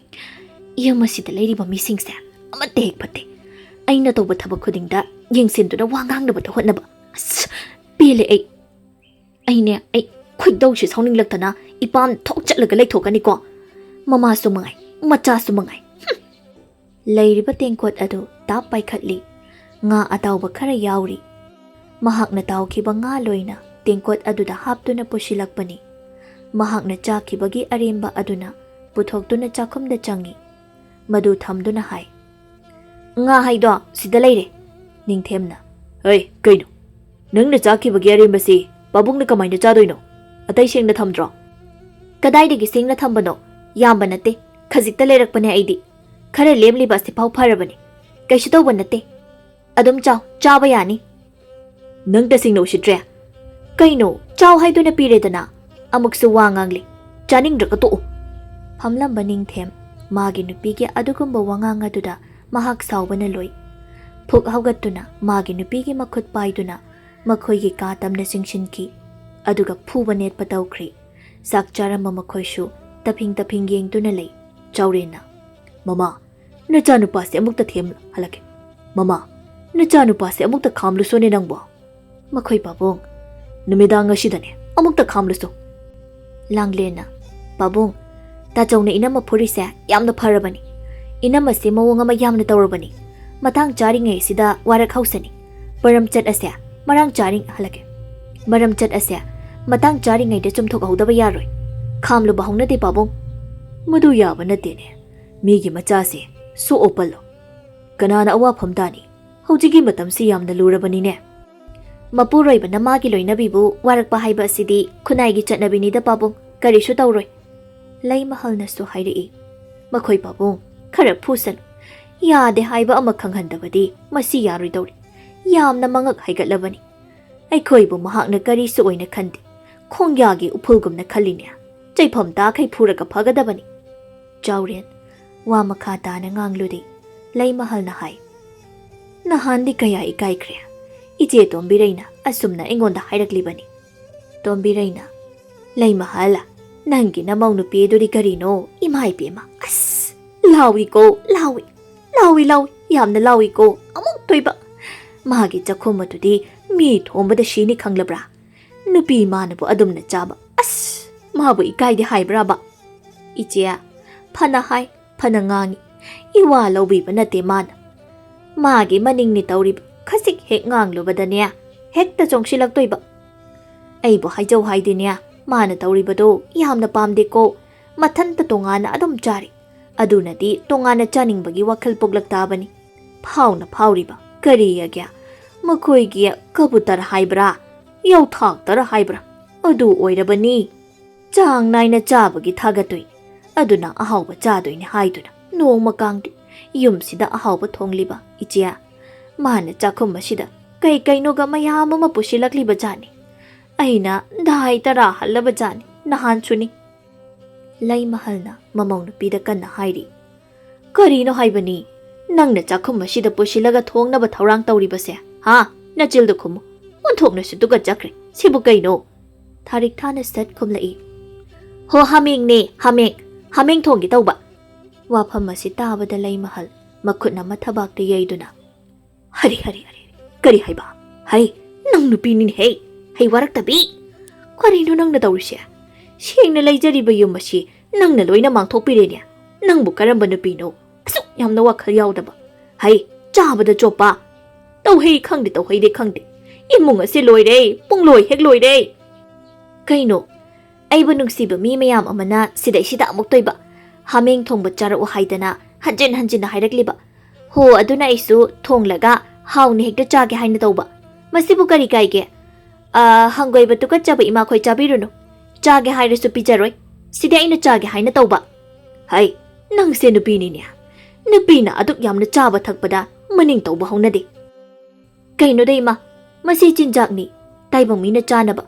ꯌꯨꯝ ꯑꯁꯤꯗ ꯂꯩꯔꯤꯕ ꯃꯤꯁꯤꯡꯁꯦ ꯑꯃꯠꯇ ꯍꯦꯛ ꯐꯠꯇꯦ꯫ ꯑꯩꯅ ꯇꯧꯕ ꯊꯕꯛ ꯈꯨꯗꯤꯡꯗ ꯌꯦꯡꯁꯤꯟꯗꯨꯅ ꯋꯥ ꯉꯥꯡꯅꯕꯇ ꯍꯣꯠꯅꯕ꯫ ꯑꯁ, ꯄꯦꯜꯂꯦ ꯑꯩ꯫" ꯑꯩꯅꯦ, ꯑꯩ ꯈꯣꯏꯗꯧꯁꯦ ꯁꯥꯎꯅꯤꯡꯂꯛꯇꯅ ꯏꯄꯥꯝ ꯊꯣꯛ ꯆꯠꯂꯒ ꯂꯩꯊꯣꯛꯀꯅꯤꯀꯣ꯫ ꯃꯃꯥꯁꯨ ꯃꯉꯥꯏ, ꯃꯆꯥꯁꯨ ꯃꯉꯥꯏ꯫ ꯍꯨꯝ! ꯂꯩꯔꯤꯕ ꯇꯦꯡꯀꯣꯠ ꯑꯗꯨ ꯇꯥꯞ ꯄꯥꯏꯈꯠꯂꯤ꯫ ꯉꯥ ꯑꯇꯥꯎꯕ ꯈꯔ ꯌꯥꯎꯔꯤ꯫ ꯃꯍꯥꯛꯅ ꯇꯥꯎꯈꯤꯕ ꯉꯥ ꯂꯣꯏꯅ ꯇꯦꯡꯀꯣꯠ ꯑꯗꯨꯗ ꯍꯥꯞꯇꯨꯅ ꯄꯨꯁꯤꯜꯂꯛꯄꯅꯤ꯫ ꯃꯍꯥꯛꯅ ꯆꯥꯈꯤꯕꯒꯤ ꯑꯔꯦꯝꯕ ꯑꯗꯨꯅ ꯄꯨꯊꯣꯛꯇꯨꯅ ꯆꯥꯛꯈꯨꯝꯗ ꯆꯪꯏ꯫ ꯃꯗꯨ ꯊꯝꯗꯨꯅ ꯍꯥꯏ, "ꯉꯥ ꯍꯥꯏꯗꯣ ꯁꯤꯗ ꯂꯩꯔꯦ꯫" ꯅꯤꯡꯊꯦꯝꯅ, "ꯍꯩ, ꯀꯩꯅꯣ? ꯅꯪꯅ ꯆꯥꯈꯤꯕꯒꯤ ꯑꯔꯦꯝꯕꯁꯤ ꯄꯥꯕꯨꯡꯅ ꯀꯃꯥꯏꯅ ꯆꯥꯗꯣꯏꯅꯣ? ꯑꯇꯩ ꯁꯦꯡꯅ ꯊꯝꯗ꯭ꯔꯣ?" "ꯀꯗꯥꯏꯗꯒꯤ ꯁꯦꯡꯅ ꯊꯝꯕꯅꯣ? ꯌꯥꯝꯕ ꯅꯠꯇꯦ, ꯈꯖꯤꯛꯇ ꯂꯩꯔꯛꯄꯅꯦ ꯑꯩꯗꯤ꯫ ꯈꯔ ꯂꯦꯝꯂꯤꯕ ꯑꯁꯤꯐꯥꯎ ꯐꯔꯕꯅꯤ, ꯀꯩꯁꯨ ꯇꯧꯕ ꯅꯠꯇꯦ꯫ ꯑꯗꯨꯝ ꯆꯥꯎ, ꯆꯥꯕ ꯌꯥꯅꯤ꯫" "ꯅꯪ ꯇꯁꯦꯡꯅ ꯎꯁꯤꯠꯇ꯭ꯔꯦ꯫ ꯀꯩꯅꯣ, ꯆꯥꯎ ꯍꯥꯏꯗꯨꯅ ꯄꯤꯔꯦꯗꯅ, ꯑꯃꯨꯛꯁꯨ ꯋꯥ ꯉꯥꯡꯂꯤ꯫ ꯆꯥꯅꯤꯡꯗ꯭ꯔꯒ ꯇꯣꯛꯎ꯫" ꯐꯝꯂꯝꯕ ꯅꯤꯡꯊꯦꯝ ꯃꯥꯒꯤ ꯅꯨꯄꯤꯒꯤ ꯑꯗꯨꯒꯨꯝꯕ ꯋꯥꯉꯥꯡ ꯑꯗꯨꯗ ꯃꯍꯥꯛ ꯁꯥꯎꯕꯅ ꯂꯣꯏ꯫ ꯐꯨꯛ ꯍꯧꯒꯠꯇꯨꯅ ꯃꯥꯒꯤ ꯅꯨꯄꯤꯒꯤ ꯃꯈꯨꯠ ꯄꯥꯏꯗꯨꯅ ꯃꯈꯣꯏꯒꯤ ꯀꯥ ꯇꯝꯅ ꯆꯤꯡꯁꯤꯟꯈꯤ꯫ ꯑꯗꯨꯒ ꯐꯨꯕ ꯅꯦꯠꯄ ꯇꯧꯈ꯭ꯔꯤ꯫ ꯆꯥꯛ ꯆꯥꯔꯝꯕ ꯃꯈꯣꯏꯁꯨ ꯇꯐꯤꯡ ꯇꯐꯤꯡ ꯌꯦꯡꯗꯨꯅ ꯂꯩ꯫ ꯆꯥꯎꯔꯦꯟꯅ, "ꯃꯃꯥ, ꯅꯆꯥꯅꯨꯄꯥꯁꯦ ꯑꯃꯨꯛꯇ ꯊꯦꯝꯍꯜꯂꯛꯀꯦ꯫ ꯃꯃꯥ, ꯅꯆꯥꯅꯨꯄꯥꯁꯦ ꯑꯃꯨꯛꯇ ꯈꯥꯝꯂꯨꯁꯣꯅꯦ ꯅꯪꯕꯣ꯫" ꯃꯈꯣꯏ ꯄꯥꯕꯨꯡ, "ꯅꯨꯃꯤꯗꯥꯡ ꯑꯁꯤꯗꯅꯦ ꯑꯃꯨꯛꯇ ꯈꯥꯝꯂꯨꯁꯣ꯫" ꯂꯥꯡꯂꯦꯟꯅ, "ꯄꯥꯕꯨꯡ, ꯇꯥꯆꯧꯅ ꯏꯅꯝꯃ ꯐꯨꯔꯤꯁꯦ ꯌꯥꯝꯅ ꯐꯔꯕꯅꯤ꯫ ꯏꯅꯝꯃꯁꯦ ꯃꯑꯣꯡ ꯑꯃ ꯌꯥꯝꯅ ꯇꯧꯔꯕꯅꯤ꯫ ꯃꯇꯥꯡ ꯆꯥꯔꯤꯉꯩꯁꯤꯗ ꯋꯥꯔꯛ ꯍꯧꯁꯅꯤ꯫ ꯃꯔꯝ ꯆꯠ ꯑꯁꯦ ꯃꯔꯥꯡ ꯆꯥꯔꯤ ꯍꯜꯂꯛꯀꯦ꯫ ꯃꯔꯝ ꯆꯠ ꯑꯁꯦ ꯃꯇꯥꯡ ꯆꯥꯔꯤꯉꯩꯗ ꯆꯨꯝꯊꯣꯛꯍꯧꯗꯕ ꯌꯥꯔꯣꯏ꯫ ꯈꯥꯝꯂꯨꯕ ꯍꯧꯅꯗꯦ ꯄꯥꯕꯨꯡ꯫" "ꯃꯗꯨ ꯌꯥꯕ ꯅꯠꯇꯦꯅꯦ꯫ ꯃꯤꯒꯤ ꯃꯆꯥꯁꯦ ꯁꯣꯛꯑꯣ ꯄꯜꯂꯣ꯫ ꯀꯅꯥꯅ ꯑꯋꯥꯐꯝ ꯇꯥꯅꯤ? ꯍꯧꯖꯤꯛꯀꯤ ꯃꯇꯝꯁꯤ ꯌꯥꯝꯅ ꯂꯨꯔꯕꯅꯤꯅꯦ꯫" "ꯃꯄꯨꯔꯣꯏꯕꯅ ꯃꯥꯒꯤ ꯂꯣꯏꯅꯕꯤꯕꯨ ꯋꯥꯔꯛꯄ ꯍꯥꯏꯕ ꯑꯁꯤꯗꯤ ꯈꯨꯟꯅꯥꯏꯒꯤ ꯆꯠꯅꯕꯤꯅꯤꯗ ꯄꯥꯕꯨꯡ, ꯀꯔꯤꯁꯨ ꯇꯧꯔꯣꯏ꯫" ꯂꯩꯃꯍꯜꯅꯁꯨ ꯍꯥꯏꯔꯛꯏ꯫ "ꯃꯈꯣꯏ ꯄꯥꯕꯨꯡ, ꯈꯔ ꯐꯨꯁꯅꯨ꯫ ꯌꯥꯗꯦ ꯍꯥꯏꯕ ꯑꯃ ꯈꯪꯍꯟꯗꯕꯗꯤ ꯃꯁꯤ ꯌꯥꯔꯣꯏꯗꯧꯔꯤ꯫ ꯌꯥꯝꯅ ꯃꯉꯛ ꯍꯥꯏꯒꯠꯂꯕꯅꯤ꯫ ꯑꯩꯈꯣꯏꯕꯨ ꯃꯍꯥꯛꯅ ꯀꯔꯤꯁꯨ ꯑꯣꯏꯅ ꯈꯟꯗꯦ꯫ ꯈꯣꯡꯌꯥꯒꯤ ꯎꯐꯨꯜꯒꯨꯝꯅ ꯈꯜꯂꯤꯅꯦ꯫ ꯆꯩꯐꯝ ꯇꯥꯈꯩ ꯐꯨꯔꯒ ꯐꯒꯗꯕꯅꯤ꯫" ꯆꯥꯎꯔꯦꯟ ꯋꯥ ꯃꯈꯥ ꯇꯥꯅ ꯉꯥꯡꯂꯨꯗꯦ꯫ ꯂꯩꯃꯍꯜꯅ ꯍꯥꯏ, "ꯅꯍꯥꯟꯗꯤ ꯀꯌꯥ ꯏꯀꯥꯏꯈ꯭ꯔꯦ꯫ ꯏꯆꯦ ꯇꯣꯝꯕꯤꯔꯩꯅ ꯑꯁꯨꯝꯅ ꯑꯩꯉꯣꯟꯗ ꯍꯥꯏꯔꯛꯂꯤꯕꯅꯤ꯫" ꯇꯣꯝꯕꯤꯔꯩꯅ, "ꯂꯩꯃꯍꯜ, ꯅꯪꯒꯤ ꯅꯃꯧ ꯅꯨꯄꯤ ꯑꯗꯨꯗꯤ ꯀꯔꯤꯅꯣ? ꯏꯃꯥ ꯏꯕꯦꯝꯃ, ꯑꯁ, ꯂꯥꯎꯏꯀꯣ, ꯂꯥꯎꯏ, ꯂꯥꯎꯏ, ꯂꯥꯎꯏ, ꯌꯥꯝꯅ ꯂꯥꯎꯏꯀꯣ, ꯑꯃꯨꯛ ꯊꯣꯏꯕ꯫ ꯃꯥꯒꯤ ꯆꯥꯛꯈꯨꯝ ꯑꯗꯨꯗꯤ ꯃꯤ ꯊꯣꯝꯕꯗ ꯁꯤꯅꯤ ꯈꯪꯂꯕ꯭ꯔꯥ? ꯅꯨꯄꯤ ꯃꯥꯅꯕꯨ ꯑꯗꯨꯝꯅ ꯆꯥꯕ꯫ ꯑꯁ, ꯃꯥꯕꯨ ꯏꯀꯥꯏꯗꯦ ꯍꯥꯏꯕ꯭ꯔꯥꯕ? ꯏꯆꯦ, ꯐꯅ ꯍꯥꯏ, ꯐꯅ ꯉꯥꯡꯉꯤ꯫ ꯏꯋꯥ ꯂꯧꯕꯤꯕ ꯅꯠꯇꯦ ꯃꯥꯅ꯫ ꯃꯥꯒꯤ ꯃꯅꯤꯡꯅꯤ ꯇꯧꯔꯤꯕ꯫ ꯈꯖꯤꯛ ꯍꯦꯛ ꯉꯥꯡꯂꯨꯕꯗꯅꯦ, ꯍꯦꯛꯇ ꯆꯣꯡꯁꯤꯜꯂꯛꯇꯣꯏꯕ꯫ ꯑꯩꯕꯨ ꯍꯥꯏꯖꯧ ꯍꯥꯏꯗꯤꯅꯦ, ꯃꯥꯅ ꯇꯧꯔꯤꯕꯗꯣ ꯌꯥꯝꯅ ꯄꯥꯝꯗꯦꯀꯣ꯫ ꯃꯊꯟꯇ ꯇꯣꯉꯥꯟꯅ ꯑꯗꯨꯝ ꯆꯥꯔꯤ꯫ ꯑꯗꯨꯅꯗꯤ ꯇꯣꯉꯥꯟꯅ ꯆꯥꯅꯤꯡꯕꯒꯤ ꯋꯥꯈꯜ ꯄꯣꯛꯂꯛ ꯇꯥꯕꯅꯤ꯫ ꯐꯥꯎꯅ ꯐꯥꯎꯔꯤꯕ ꯀꯔꯤ ꯑꯒꯦ? ꯃꯈꯣꯏꯒꯤ ꯀꯕꯨꯇꯔ ꯍꯥꯏꯕ꯭ꯔꯥ, ꯌꯥꯎꯊꯥꯛꯇꯔ ꯍꯥꯏꯕ꯭ꯔꯥ, ꯑꯗꯨ ꯑꯣꯏꯔꯕꯅꯤ꯫ ꯆꯥꯡ ꯅꯥꯏꯅ ꯆꯥꯕꯒꯤ ꯊꯥꯒꯠꯇꯣꯏꯅꯤ꯫ ꯑꯗꯨꯅ ꯑꯍꯥꯎꯕ ꯆꯥꯗꯣꯏꯅꯤ ꯍꯥꯏꯗꯨꯅ ꯅꯣꯡꯃ ꯀꯥꯡꯗꯤ ꯌꯨꯝꯁꯤꯗ ꯑꯍꯥꯎꯕ ꯊꯣꯡꯂꯤꯕ ꯏꯆꯦ꯫ ꯃꯥꯅ ꯆꯥꯛꯈꯨꯝ ꯑꯁꯤꯗ ꯀꯩ ꯀꯩꯅꯣꯒ ꯃꯌꯥꯝ ꯑꯃ ꯄꯨꯁꯤꯜꯂꯛꯂꯤꯕ ꯖꯥꯠꯅꯤ꯫ ꯑꯩꯅ ꯗꯥꯏ ꯇꯔꯥ ꯍꯜꯂꯕ ꯖꯥꯠꯅꯤ ꯅꯍꯥꯟꯁꯨꯅꯤ꯫ ꯂꯩꯃꯍꯜꯅ ꯃꯃꯧ ꯅꯨꯄꯤꯗ ꯀꯟꯅ ꯍꯥꯏꯔꯤ, "ꯀꯔꯤꯅꯣ ꯍꯥꯏꯕꯅꯤ? ꯅꯪꯅ ꯆꯥꯛꯈꯨꯝ ꯑꯁꯤꯗ ꯄꯨꯁꯤꯜꯂꯒ ꯊꯣꯡꯅꯕ ꯊꯧꯔꯥꯡ ꯇꯧꯔꯤꯕꯁꯦ, ꯍꯥ? ꯅꯆꯤꯜꯗꯨ ꯈꯨꯝꯃꯨ꯫ ꯑꯣꯟꯊꯣꯛꯅꯁꯨ ꯇꯨꯀꯠꯆꯈ꯭ꯔꯦ꯫ ꯁꯤꯕꯨ ꯀꯩꯅꯣ?" ꯊꯥꯔꯤꯛ ꯊꯥꯅ ꯁꯠ ꯈꯨꯝꯂꯛꯏ, "ꯍꯣ, ꯍꯥꯃꯦꯡꯅꯦ, ꯍꯥꯃꯦꯡ꯫ ꯍꯥꯃꯦꯡ ꯊꯣꯡꯒꯦ ꯇꯧꯕ꯫" ꯋꯥꯐꯝ ꯑꯁꯤ ꯇꯥꯕꯗ ꯂꯩꯃꯍꯜ ꯃꯈꯨꯠꯅ ꯃꯊꯕꯥꯛꯇ ꯌꯩꯗꯨꯅ, "ꯍꯔꯤ, ꯍꯔꯤ, ꯍꯔꯤ, ꯀꯔꯤ ꯍꯥꯏꯕ? ꯍꯩ, ꯅꯪ ꯅꯨꯄꯤꯅꯤꯅꯦ ꯍꯦ, ꯍꯩ ꯋꯥꯔꯛꯇꯕꯤ! ꯀꯔꯤꯅꯣ ꯅꯪꯅ ꯇꯧꯔꯤꯁꯦ? ꯁꯦꯡꯅ ꯂꯩꯖꯔꯤꯕ ꯌꯨꯝ ꯑꯁꯤ ꯅꯪꯅ ꯂꯣꯏꯅ ꯃꯥꯡꯊꯣꯛꯄꯤꯔꯦꯅꯦ꯫ ꯅꯪꯕꯨ ꯀꯔꯝꯕ ꯅꯨꯄꯤꯅꯣ? ꯑꯁꯨꯛ ꯌꯥꯝꯅ ꯋꯥꯈꯜ ꯌꯥꯎꯗꯕ꯫ ꯍꯩ, ꯆꯥꯕꯗ ꯆꯣꯞꯄ꯫ ꯇꯧꯍꯩ ꯈꯪꯗꯦ, ꯇꯧꯍꯩꯗꯦ ꯈꯪꯗꯦ꯫ ꯏꯃꯨꯡ ꯑꯁꯤ ꯂꯣꯏꯔꯦ, ꯄꯨꯡꯂꯣꯏ ꯍꯦꯛ ꯂꯣꯏꯔꯦ꯫" ꯀꯩꯅꯣ? ꯑꯩꯕꯨ ꯅꯨꯡꯁꯤꯕ ꯃꯤ ꯃꯌꯥꯝ ꯑꯃꯅ ꯁꯤꯗꯩꯁꯤꯗ ꯑꯃꯨꯛꯇꯣꯏꯕ ꯍꯥꯃꯦꯡ ꯊꯣꯡꯕ ꯆꯥꯔꯛꯎ ꯍꯥꯏꯗꯅ ꯍꯟꯖꯤꯟ ꯍꯟꯖꯤꯟꯅ ꯍꯥꯏꯔꯛꯂꯤꯕ꯫ ꯍꯣ, ꯑꯗꯨꯅ ꯑꯩꯁꯨ ꯊꯣꯡꯂꯒ ꯍꯥꯎꯅ ꯍꯦꯛꯇ ꯆꯥꯒꯦ ꯍꯥꯏꯅ ꯇꯧꯕ꯫ ꯃꯁꯤꯕꯨ ꯀꯔꯤ ꯀꯥꯏꯒꯦ? ꯑ, ꯍꯪꯒꯣꯏꯕ ꯇꯨꯀꯠꯆꯕ ꯏꯃꯥꯈꯣꯏ ꯆꯥꯕꯤꯔꯨꯅꯨ꯫ ꯆꯥꯒꯦ ꯍꯥꯏꯔꯁꯨ ꯄꯤꯖꯔꯣꯏ꯫ ꯁꯤꯗꯤ ꯑꯩꯅ ꯆꯥꯒꯦ ꯍꯥꯏꯅ ꯇꯧꯕ꯫ ꯍꯩ, ꯅꯪꯁꯦ ꯅꯨꯄꯤꯅꯤꯅꯦ꯫ ꯅꯨꯄꯤꯅ ꯑꯗꯨꯛ ꯌꯥꯝꯅ ꯆꯥꯕ ꯊꯛꯄꯗ ꯃꯅꯤꯡ ꯇꯧꯕ ꯍꯧꯅꯗꯦ꯫ ꯀꯩꯅꯣꯗ ꯏꯃꯥ, ꯃꯁꯤ ꯆꯤꯟꯖꯥꯛꯅꯤ, ꯇꯥꯏꯕꯪ ꯃꯤꯅ ꯆꯥꯅꯕ,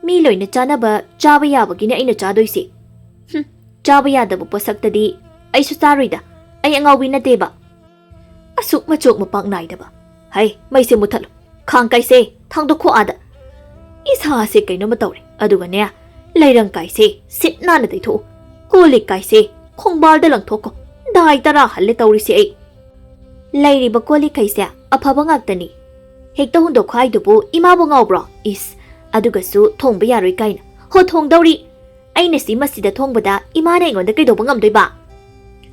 ꯃꯤ ꯂꯣꯏꯅ ꯆꯥꯅꯕ, ꯆꯥꯕ ꯌꯥꯕꯒꯤꯅꯦ ꯑꯩꯅ ꯆꯥꯗꯣꯏꯁꯦ꯫ ꯍꯨꯝ, ꯆꯥꯕ ꯌꯥꯗꯕ ꯄꯣꯠꯁꯛꯇꯗꯤ ꯑꯩꯁꯨ ꯆꯥꯔꯣꯏꯗ, ꯑꯩ ꯑꯉꯥꯎꯕꯤ ꯅꯠꯇꯦꯕ꯫ ꯑꯁꯨꯛ ꯃꯆꯣꯛ ꯃꯄꯥꯛ ꯅꯥꯏꯗꯕ꯫ ꯍꯩ, ꯃꯩꯁꯦ ꯃꯨꯊꯠꯂꯨ, ꯈꯥꯡ ꯀꯥꯏꯁꯦ ꯊꯥꯡꯗꯣꯛꯈꯣ ꯑꯥꯗ꯫ ꯏꯁꯥꯁꯦ ꯀꯩꯅꯣꯝꯃ ꯇꯧꯔꯦ, ꯑꯗꯨꯒꯅꯦ, ꯂꯩꯔꯪ ꯀꯥꯏꯁꯦ ꯁꯤꯠ ꯅꯥꯟꯅ ꯇꯩꯊꯣꯛꯎ, ꯀꯣꯜ ꯂꯤꯛ ꯀꯥꯏꯁꯦ ꯈꯣꯡꯕꯥꯜꯗ ꯂꯪꯊꯣꯛꯈꯣ꯫ ꯗꯥꯏ ꯇꯔꯥ ꯍꯜꯂꯦ ꯇꯧꯔꯤꯁꯦ ꯑꯩ꯫ ꯂꯩꯔꯤꯕ ꯀꯣꯜ ꯂꯤꯛꯈꯩꯁꯦ ꯑꯐꯕ ꯉꯥꯛꯇꯅꯤ꯫ ꯍꯦꯛꯇ ꯍꯨꯟꯗꯣꯛꯈꯣ ꯍꯥꯏꯗꯨꯕꯨ ꯏꯃꯥꯕꯨ ꯉꯥꯎꯕ꯭ꯔꯣ? ꯏꯁ, ꯑꯗꯨꯒꯁꯨ ꯊꯣꯡꯕ ꯌꯥꯔꯣꯏ ꯀꯥꯏꯅ꯫ ꯍꯣ, ꯊꯣꯡꯗꯧꯔꯤ꯫ ꯑꯩꯅ ꯁꯤ ꯃꯁꯤꯗ ꯊꯣꯡꯕꯗ ꯏꯃꯥꯅ ꯑꯩꯉꯣꯟꯗ ꯀꯩꯗꯧꯕ ꯉꯝꯗꯣꯏꯕ?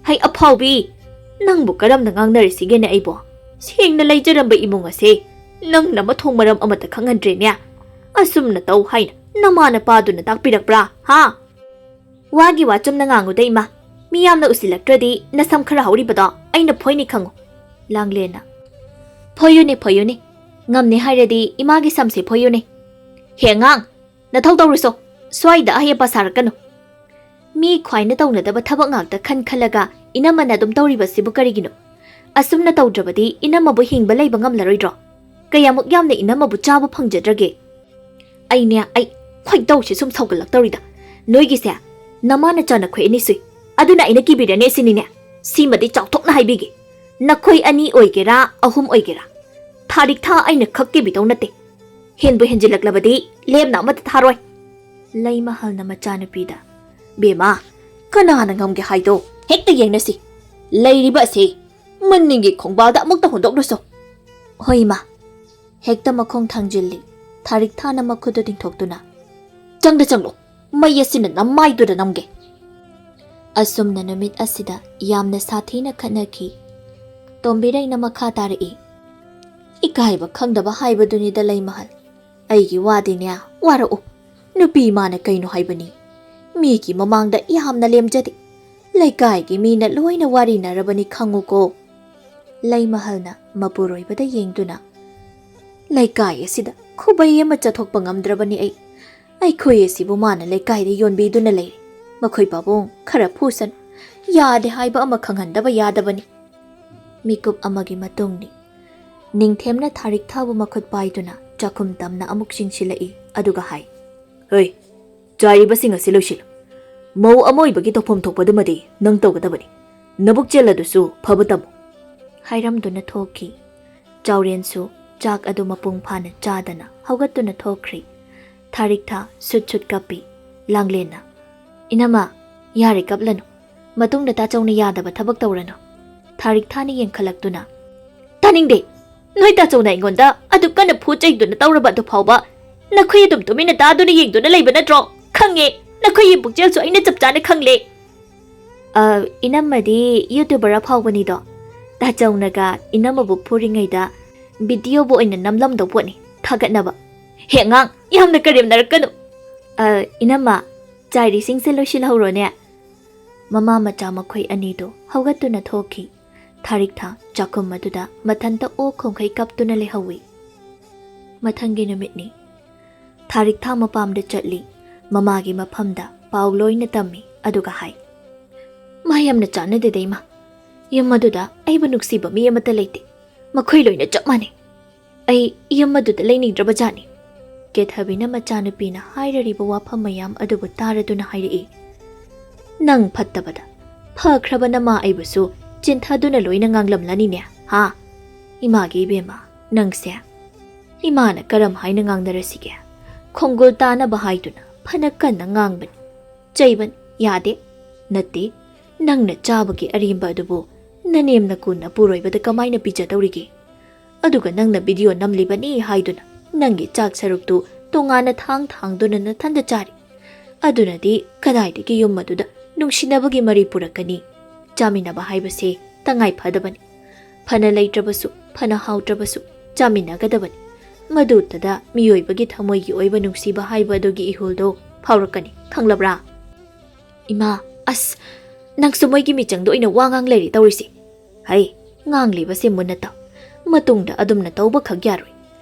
ꯍꯩ ꯑꯐꯥꯎꯕꯤ! ꯅꯪꯕꯨ ꯀꯔꯝꯅ ꯉꯥꯡꯅꯔꯤꯁꯤꯒꯦꯅꯦ ꯑꯩꯕꯣ? ꯁꯦꯡꯅ ꯂꯩꯖꯔꯝꯕ ꯏꯃꯨꯡ ꯑꯁꯦ ꯅꯪꯅ ꯃꯊꯣꯡ ꯃꯔꯝ ꯑꯃꯠꯇ ꯈꯪꯍꯟꯗ꯭ꯔꯦꯅꯦ꯫ ꯑꯁꯨꯝꯅ ꯇꯧ ꯍꯥꯏꯅ ꯅꯃꯥ ꯅꯄꯥꯗꯨꯅ ꯇꯥꯛꯄꯤꯔꯛꯄ꯭ꯔꯥ, ꯍꯥ? ꯋꯥꯒꯤ ꯋꯥ ꯆꯨꯝꯅ ꯉꯥꯡꯉꯨꯗ ꯏꯃꯥ꯫ ꯃꯤ ꯌꯥꯝꯅ ꯎꯁꯤꯜꯂꯛꯇ꯭ꯔꯗꯤ ꯅꯁꯝ ꯈꯔ ꯍꯧꯔꯤꯕꯗꯣ ꯑꯩꯅ ꯐꯣꯏꯅꯤ ꯈꯪꯉꯨ꯫ ꯂꯥꯡꯂꯦꯟꯅ, ꯐꯣꯏꯌꯨꯅꯦ, ꯐꯣꯏꯌꯨꯅꯦ꯫ ꯉꯝꯅꯦ ꯍꯥꯏꯔꯗꯤ ꯏꯃꯥꯒꯤ ꯁꯝꯁꯦ ꯐꯣꯏꯌꯨꯅꯦ꯫ ꯍꯦ ꯑꯉꯥꯡ, ꯅꯊꯧ ꯇꯧꯔꯨꯁꯣ꯫ ꯁ꯭ꯋꯥꯏꯗ ꯑꯍꯩ ꯑꯄꯥ ꯁꯥꯔꯛꯀꯅꯨ꯫ ꯃꯤ ꯈ꯭ꯋꯥꯏꯅ ꯇꯧꯅꯗꯕ ꯊꯕꯛ ꯉꯥꯛꯇ ꯈꯟ ꯈꯜꯂꯒ ꯏꯅꯝꯃꯅ ꯑꯗꯨꯝ ꯇꯧꯔꯤꯕꯁꯤꯕꯨ ꯀꯔꯤꯒꯤꯅꯣ? ꯑꯁꯨꯝꯅ ꯇꯧꯗ꯭ꯔꯕꯗꯤ ꯏꯅꯝꯃꯕꯨ ꯍꯤꯡꯕ ꯂꯩꯕ ꯉꯝꯂꯔꯣꯏꯗ꯭ꯔꯣ? ꯀꯌꯥꯃꯨꯛ ꯌꯥꯝꯅ ꯏꯅꯝꯃꯕꯨ ꯆꯥꯕ ꯐꯪꯖꯗ꯭ꯔꯒꯦ? ꯑꯩꯅꯦ, ꯑꯩ ꯈꯣꯏꯗꯧꯁꯦ ꯁꯨꯝ ꯁꯧꯒꯠꯂꯛꯇꯧꯔꯤꯗ꯫ ꯅꯣꯏꯒꯤꯁꯦ ꯅꯃꯥ ꯅꯆꯥ ꯅꯈꯣꯏ ꯑꯅꯤ ꯁꯨꯏ꯫ ꯑꯗꯨꯅ ꯑꯩꯅ ꯀꯤꯕꯤꯔꯅꯦ ꯁꯤꯅꯤꯅꯦ꯫ ꯁꯤꯃꯗꯤ ꯆꯥꯎꯊꯣꯛꯅ ꯍꯥꯏꯕꯤꯒꯦ꯫ ꯅꯈꯣꯏ ꯑꯅꯤ ꯑꯣꯏꯒꯦꯔꯥ, ꯑꯍꯨꯝ ꯑꯣꯏꯒꯦꯔꯥ, ꯊꯥꯔꯤꯛ ꯊꯥ ꯑꯩꯅ ꯈꯛ ꯀꯤꯕꯤꯗꯧ ꯅꯠꯇꯦ꯫ ꯍꯦꯟꯕꯨ ꯍꯦꯟꯖꯤꯜꯂꯛꯂꯕꯗꯤ ꯂꯦꯝꯅ ꯑꯃꯠꯇ ꯊꯥꯔꯣꯏ꯫ ꯂꯩꯃꯍꯜꯅ ꯃꯆꯥꯅꯨꯄꯤꯗ, ꯕꯦꯝꯃ, ꯀꯅꯥꯅ ꯉꯝꯒꯦ ꯍꯥꯏꯗꯣ ꯍꯦꯛꯇ ꯌꯦꯡꯅꯁꯤ꯫ ꯂꯩꯔꯤꯕ ꯑꯁꯤ ꯃꯅꯤꯡꯒꯤ ꯈꯣꯡꯕꯥꯜꯗ ꯑꯃꯨꯛꯇ ꯍꯨꯟꯗꯣꯛꯂꯨꯁꯣ꯫ ꯍꯣꯏ, ꯏꯃꯥ꯫ ꯍꯦꯛꯇ ꯃꯈꯣꯡ ꯊꯥꯡꯖꯤꯜꯂꯤ꯫ ꯊꯥꯔꯤꯛ ꯊꯥꯅ ꯃꯈꯨꯠꯇꯨ ꯇꯤꯡꯊꯣꯛꯇꯨꯅ, ꯆꯪꯗ ꯆꯪꯂꯣ, ꯃꯩ ꯑꯁꯤꯅ ꯅꯃꯥꯏꯗꯨꯗ ꯅꯝꯒꯦ꯫ ꯑꯁꯨꯝꯅ ꯅꯨꯃꯤꯠ ꯑꯁꯤꯗ ꯌꯥꯝꯅ ꯁꯥꯊꯤꯅ ꯈꯠꯅꯈꯤ꯫ ꯇꯣꯝꯕꯤꯔꯩꯅ ꯃꯈꯥ ꯇꯥꯔꯛꯏ, ꯏꯀꯥꯏꯕ ꯈꯪꯗꯕ ꯍꯥꯏꯕꯗꯨꯅꯤꯗ ꯂꯩꯃꯍꯜ꯫ ꯑꯩꯒꯤ ꯋꯥꯗꯤꯅꯦ, ꯋꯥꯔꯛꯎ꯫ ꯅꯨꯄꯤ ꯏꯃꯥꯅ ꯀꯩꯅꯣ ꯍꯥꯏꯕꯅꯤ? ꯃꯤꯒꯤ ꯃꯃꯥꯡꯗ ꯌꯥꯝꯅ ꯂꯦꯝꯖꯗꯦ꯫ ꯂꯩꯀꯥꯏꯒꯤ ꯃꯤꯅ ꯂꯣꯏꯅ ꯋꯥꯔꯤꯅꯔꯕꯅꯤ ꯈꯪꯉꯨꯀꯣ꯫ ꯂꯩꯃꯍꯜꯅ ꯃꯄꯨꯔꯣꯏꯕꯗ ꯌꯦꯡꯗꯨꯅ, ꯂꯩꯀꯥꯏ ꯑꯁꯤꯗ ꯈꯨꯕꯩ ꯑꯃ ꯆꯠꯊꯣꯛꯄ ꯉꯝꯗ꯭ꯔꯕꯅꯤ ꯑꯩ꯫ ꯑꯩꯈꯣꯏ ꯑꯁꯤꯕꯨ ꯃꯥꯅ ꯂꯩꯀꯥꯏꯗ ꯌꯣꯟꯕꯤꯗꯨꯅ ꯂꯩꯔꯦ꯫ ꯃꯈꯣꯏ ꯄꯥꯕꯨꯡ ꯈꯔ ꯐꯨꯁꯅꯨ꯫ ꯌꯥꯗꯦ ꯍꯥꯏꯕ ꯑꯃ ꯈꯪꯍꯟꯗꯕ ꯌꯥꯗꯕꯅꯤ꯫ ꯃꯤꯀꯨꯞ ꯑꯃꯒꯤ ꯃꯇꯨꯡꯅꯤ꯫ ꯅꯤꯡꯊꯦꯝꯅ ꯊꯥꯔꯤꯛ ꯊꯥꯕꯨ ꯃꯈꯨꯠ ꯄꯥꯏꯗꯨꯅ ꯆꯥꯛꯈꯨꯝ ꯇꯝꯅ ꯑꯃꯨꯛ ꯆꯤꯡꯁꯤꯜꯂꯛꯏ, ꯑꯗꯨꯒ ꯍꯥꯏ, ꯍꯣꯏ, ꯆꯥꯏꯔꯤꯕꯁꯤꯡ ꯑꯁꯤ ꯂꯣꯏꯁꯤꯜꯂꯨ꯫ ꯃꯧ ꯑꯃ ꯑꯣꯏꯕꯒꯤ ꯇꯧꯐꯝ ꯊꯣꯛꯄꯗꯨꯃꯗꯤ ꯅꯪ ꯇꯧꯒꯗꯕꯅꯤ꯫ ꯅꯕꯨꯛ ꯆꯦꯜꯂꯗꯨꯁꯨ ꯐꯕ ꯇꯝꯃꯨ꯫ ꯍꯥꯏꯔꯝꯗꯨꯅ ꯊꯣꯛꯈꯤ꯫ ꯆꯥꯎꯔꯦꯟꯁꯨ ꯆꯥꯛ ꯑꯗꯨ ꯃꯄꯨꯡ ꯐꯥꯅ ꯆꯥꯗꯅ ꯍꯧꯒꯠꯇꯨꯅ ꯊꯣꯛꯈ꯭ꯔꯤ꯫ ꯊꯥꯔꯤꯛ ꯊꯥ ꯁꯨꯠ ꯁꯨꯠ ꯀꯞꯄꯤ꯫ ꯂꯥꯡꯂꯦꯟꯅ, ꯏꯅꯝꯃ, ꯌꯥꯔꯦ, ꯀꯞꯂꯅꯨ꯫ ꯃꯇꯨꯡꯗ ꯇꯥꯆꯧꯅ ꯌꯥꯗꯕ ꯊꯕꯛ ꯇꯧꯔꯅꯨ꯫ ꯊꯥꯔꯤꯛ ꯊꯥꯅ ꯌꯦꯡꯈꯠꯂꯛꯇꯨꯅ, ꯇꯥꯅꯤꯡꯗꯦ꯫ ꯅꯣꯏ ꯇꯥꯆꯧꯅ ꯑꯩꯉꯣꯟꯗ ꯑꯗꯨꯛ ꯀꯟꯅ ꯐꯨ ꯆꯩꯗꯨꯅ ꯇꯧꯔꯕ ꯑꯗꯨ ꯐꯥꯎꯕ ꯅꯈꯣꯏ ꯑꯗꯨꯝ ꯇꯨꯃꯤꯟꯅ ꯇꯥꯗꯨꯅ ꯌꯦꯡꯗꯨꯅ ꯂꯩꯕ ꯅꯠꯇ꯭ꯔꯣ? ꯈꯪꯉꯦ, ꯅꯈꯣꯏꯒꯤ ꯄꯨꯛꯆꯦꯜꯁꯨ ꯑꯩꯅ ꯆꯞ ꯆꯥꯅ ꯈꯪꯂꯦ꯫ ꯑ, ꯏꯅꯝꯃꯗꯤ YouTuber ꯑꯐꯥꯎꯕꯅꯤꯗꯣ꯫ ꯇꯥꯆꯧꯅꯒ ꯏꯅꯝꯃꯕꯨ ꯐꯨꯔꯤꯉꯩꯗ videoꯕꯨ ꯑꯣꯏꯅ ꯅꯝꯂꯝꯗꯧ ꯄꯣꯠꯅꯤ, ꯊꯥꯒꯠꯅꯕ꯫ ꯍꯦ ꯑꯉꯥꯡ, ꯌꯥꯝꯅ ꯀꯔꯦꯝꯅꯔꯛꯀꯅꯨ꯫ ꯑ, ꯏꯅꯝꯃ, ꯆꯥꯏꯔꯤꯁꯤꯡꯁꯦ ꯂꯣꯏꯁꯤꯜꯍꯧꯔꯣꯅꯦ꯫ ꯃꯃꯥ ꯃꯆꯥ ꯃꯈꯣꯏ ꯑꯅꯤꯗꯨ ꯍꯧꯒꯠꯇꯨꯅ ꯊꯣꯛꯈꯤ꯫ ꯊꯥꯔꯤꯛꯊꯥ ꯆꯥꯛꯈꯨꯝ ꯑꯗꯨꯗ ꯃꯊꯟꯇ ꯑꯣꯛ ꯈꯣꯡꯈꯩ ꯀꯞꯇꯨꯅ ꯂꯩꯍꯧꯏ꯫ ꯃꯊꯪꯒꯤ ꯅꯨꯃꯤꯠꯅꯤ꯫ ꯊꯥꯔꯤꯛꯊꯥ ꯃꯄꯥꯝꯗ ꯆꯠꯂꯤ꯫ ꯃꯃꯥꯒꯤ ꯃꯐꯝꯗ ꯄꯥꯎ ꯂꯣꯏꯅ ꯇꯝꯃꯤ, ꯑꯗꯨꯒ ꯍꯥꯏ, "ꯃꯥ ꯌꯥꯝꯅ ꯆꯥꯟꯅꯗꯦꯗ, ꯏꯃꯥ꯫ ꯌꯨꯝ ꯑꯗꯨꯗ ꯑꯩꯕꯨ ꯅꯨꯡꯁꯤꯕ ꯃꯤ ꯑꯃꯠꯇ ꯂꯩꯇꯦ꯫ ꯃꯈꯣꯏ ꯂꯣꯏꯅ ꯆꯞ ꯃꯥꯟꯅꯩ꯫ ꯑꯩ ꯌꯨꯝ ꯑꯗꯨꯗ ꯂꯩꯅꯤꯡꯗ꯭ꯔꯕꯖꯥꯠꯅꯤ꯫" ꯀꯦꯊꯕꯤꯅ ꯃꯆꯥꯅꯨꯄꯤꯅ ꯍꯥꯏꯔꯔꯤꯕ ꯋꯥꯐꯝ ꯃꯌꯥꯝ ꯑꯗꯨꯕꯨ ꯇꯥꯔꯗꯨꯅ ꯍꯥꯏꯔꯛꯏ, "ꯅꯪ ꯐꯠꯇꯕꯗ ꯐꯈ꯭ꯔꯕ ꯅꯃꯥ ꯑꯩꯕꯨꯁꯨ ꯆꯤꯟꯊꯗꯨꯅ ꯂꯣꯏꯅ ꯉꯥꯡꯂꯝꯂꯅꯤꯅꯦ, ꯍꯥ? ꯏꯃꯥꯒꯤ ꯏꯕꯦꯝꯃ, ꯅꯪꯁꯦ꯫ ꯏꯃꯥꯅ ꯀꯔꯝ ꯍꯥꯏꯅ ꯉꯥꯡꯅꯔꯁꯤꯒꯦ? ꯈꯣꯡꯒꯨꯜ ꯇꯥꯅꯕ ꯍꯥꯏꯗꯨꯅ ꯐꯅ ꯀꯟꯅ ꯉꯥꯡꯕꯅꯤ, ꯆꯩꯕꯅꯤ, ꯌꯥꯗꯦ꯫ ꯅꯠꯇꯦ, ꯅꯪꯅ ꯆꯥꯕꯒꯤ ꯑꯔꯦꯝꯕ ꯑꯗꯨꯕꯨ ꯅꯅꯦꯝ ꯅꯀꯨ ꯅꯄꯨꯔꯣꯏꯕꯗ ꯀꯃꯥꯏꯅ ꯄꯤꯖꯗꯧꯔꯤꯒꯦ? ꯑꯗꯨꯒ ꯅꯪꯅ video ꯅꯝꯂꯤꯕꯅꯤ ꯍꯥꯏꯗꯨꯅ ꯅꯪꯒꯤ ꯆꯥꯛ ꯁꯔꯨꯛꯇꯨ ꯇꯣꯉꯥꯟꯅ ꯊꯥꯡ ꯊꯥꯡꯗꯨꯅ ꯅꯊꯟꯗ ꯆꯥꯔꯤ꯫ ꯑꯗꯨꯅꯗꯤ ꯀꯗꯥꯏꯗꯒꯤ ꯌꯨꯝ ꯑꯗꯨꯗ ꯅꯨꯡꯁꯤꯅꯕꯒꯤ ꯃꯔꯤ ꯄꯨꯔꯛꯀꯅꯤ? ꯆꯥꯃꯤꯟꯅꯕ ꯍꯥꯏꯕꯁꯦ ꯇꯉꯥꯏ ꯐꯗꯕꯅꯤ꯫ ꯐꯅ ꯂꯩꯇ꯭ꯔꯕꯁꯨ, ꯐꯅ ꯍꯥꯎꯇ꯭ꯔꯕꯁꯨ ꯆꯥꯃꯤꯟꯅꯒꯗꯕꯅꯤ꯫ ꯃꯗꯨꯇꯗ ꯃꯤꯑꯣꯏꯕꯒꯤ ꯊꯃꯣꯏꯒꯤ ꯑꯣꯏꯕ ꯅꯨꯡꯁꯤꯕ ꯍꯥꯏꯕ ꯑꯗꯨꯒꯤ ꯏꯍꯨꯜꯗꯣ ꯐꯥꯎꯔꯛꯀꯅꯤ, ꯈꯪꯂꯕ꯭ꯔꯥ?" "ꯏꯃꯥ, ꯑꯁ, ꯅꯪꯁꯨ ꯃꯣꯏꯒꯤ ꯃꯤꯆꯪꯗ ꯑꯣꯏꯅ ꯋꯥ ꯉꯥꯡ ꯂꯩꯔꯦ ꯇꯧꯔꯤꯁꯦ꯫ ꯍꯩ, ꯉꯥꯡꯂꯤꯕꯁꯦ ꯃꯨꯟꯅ ꯇꯥꯎ꯫ ꯃꯇꯨꯡꯗ ꯑꯗꯨꯝꯅ ꯇꯧꯕꯈꯛ ꯌꯥꯔꯣꯏ꯫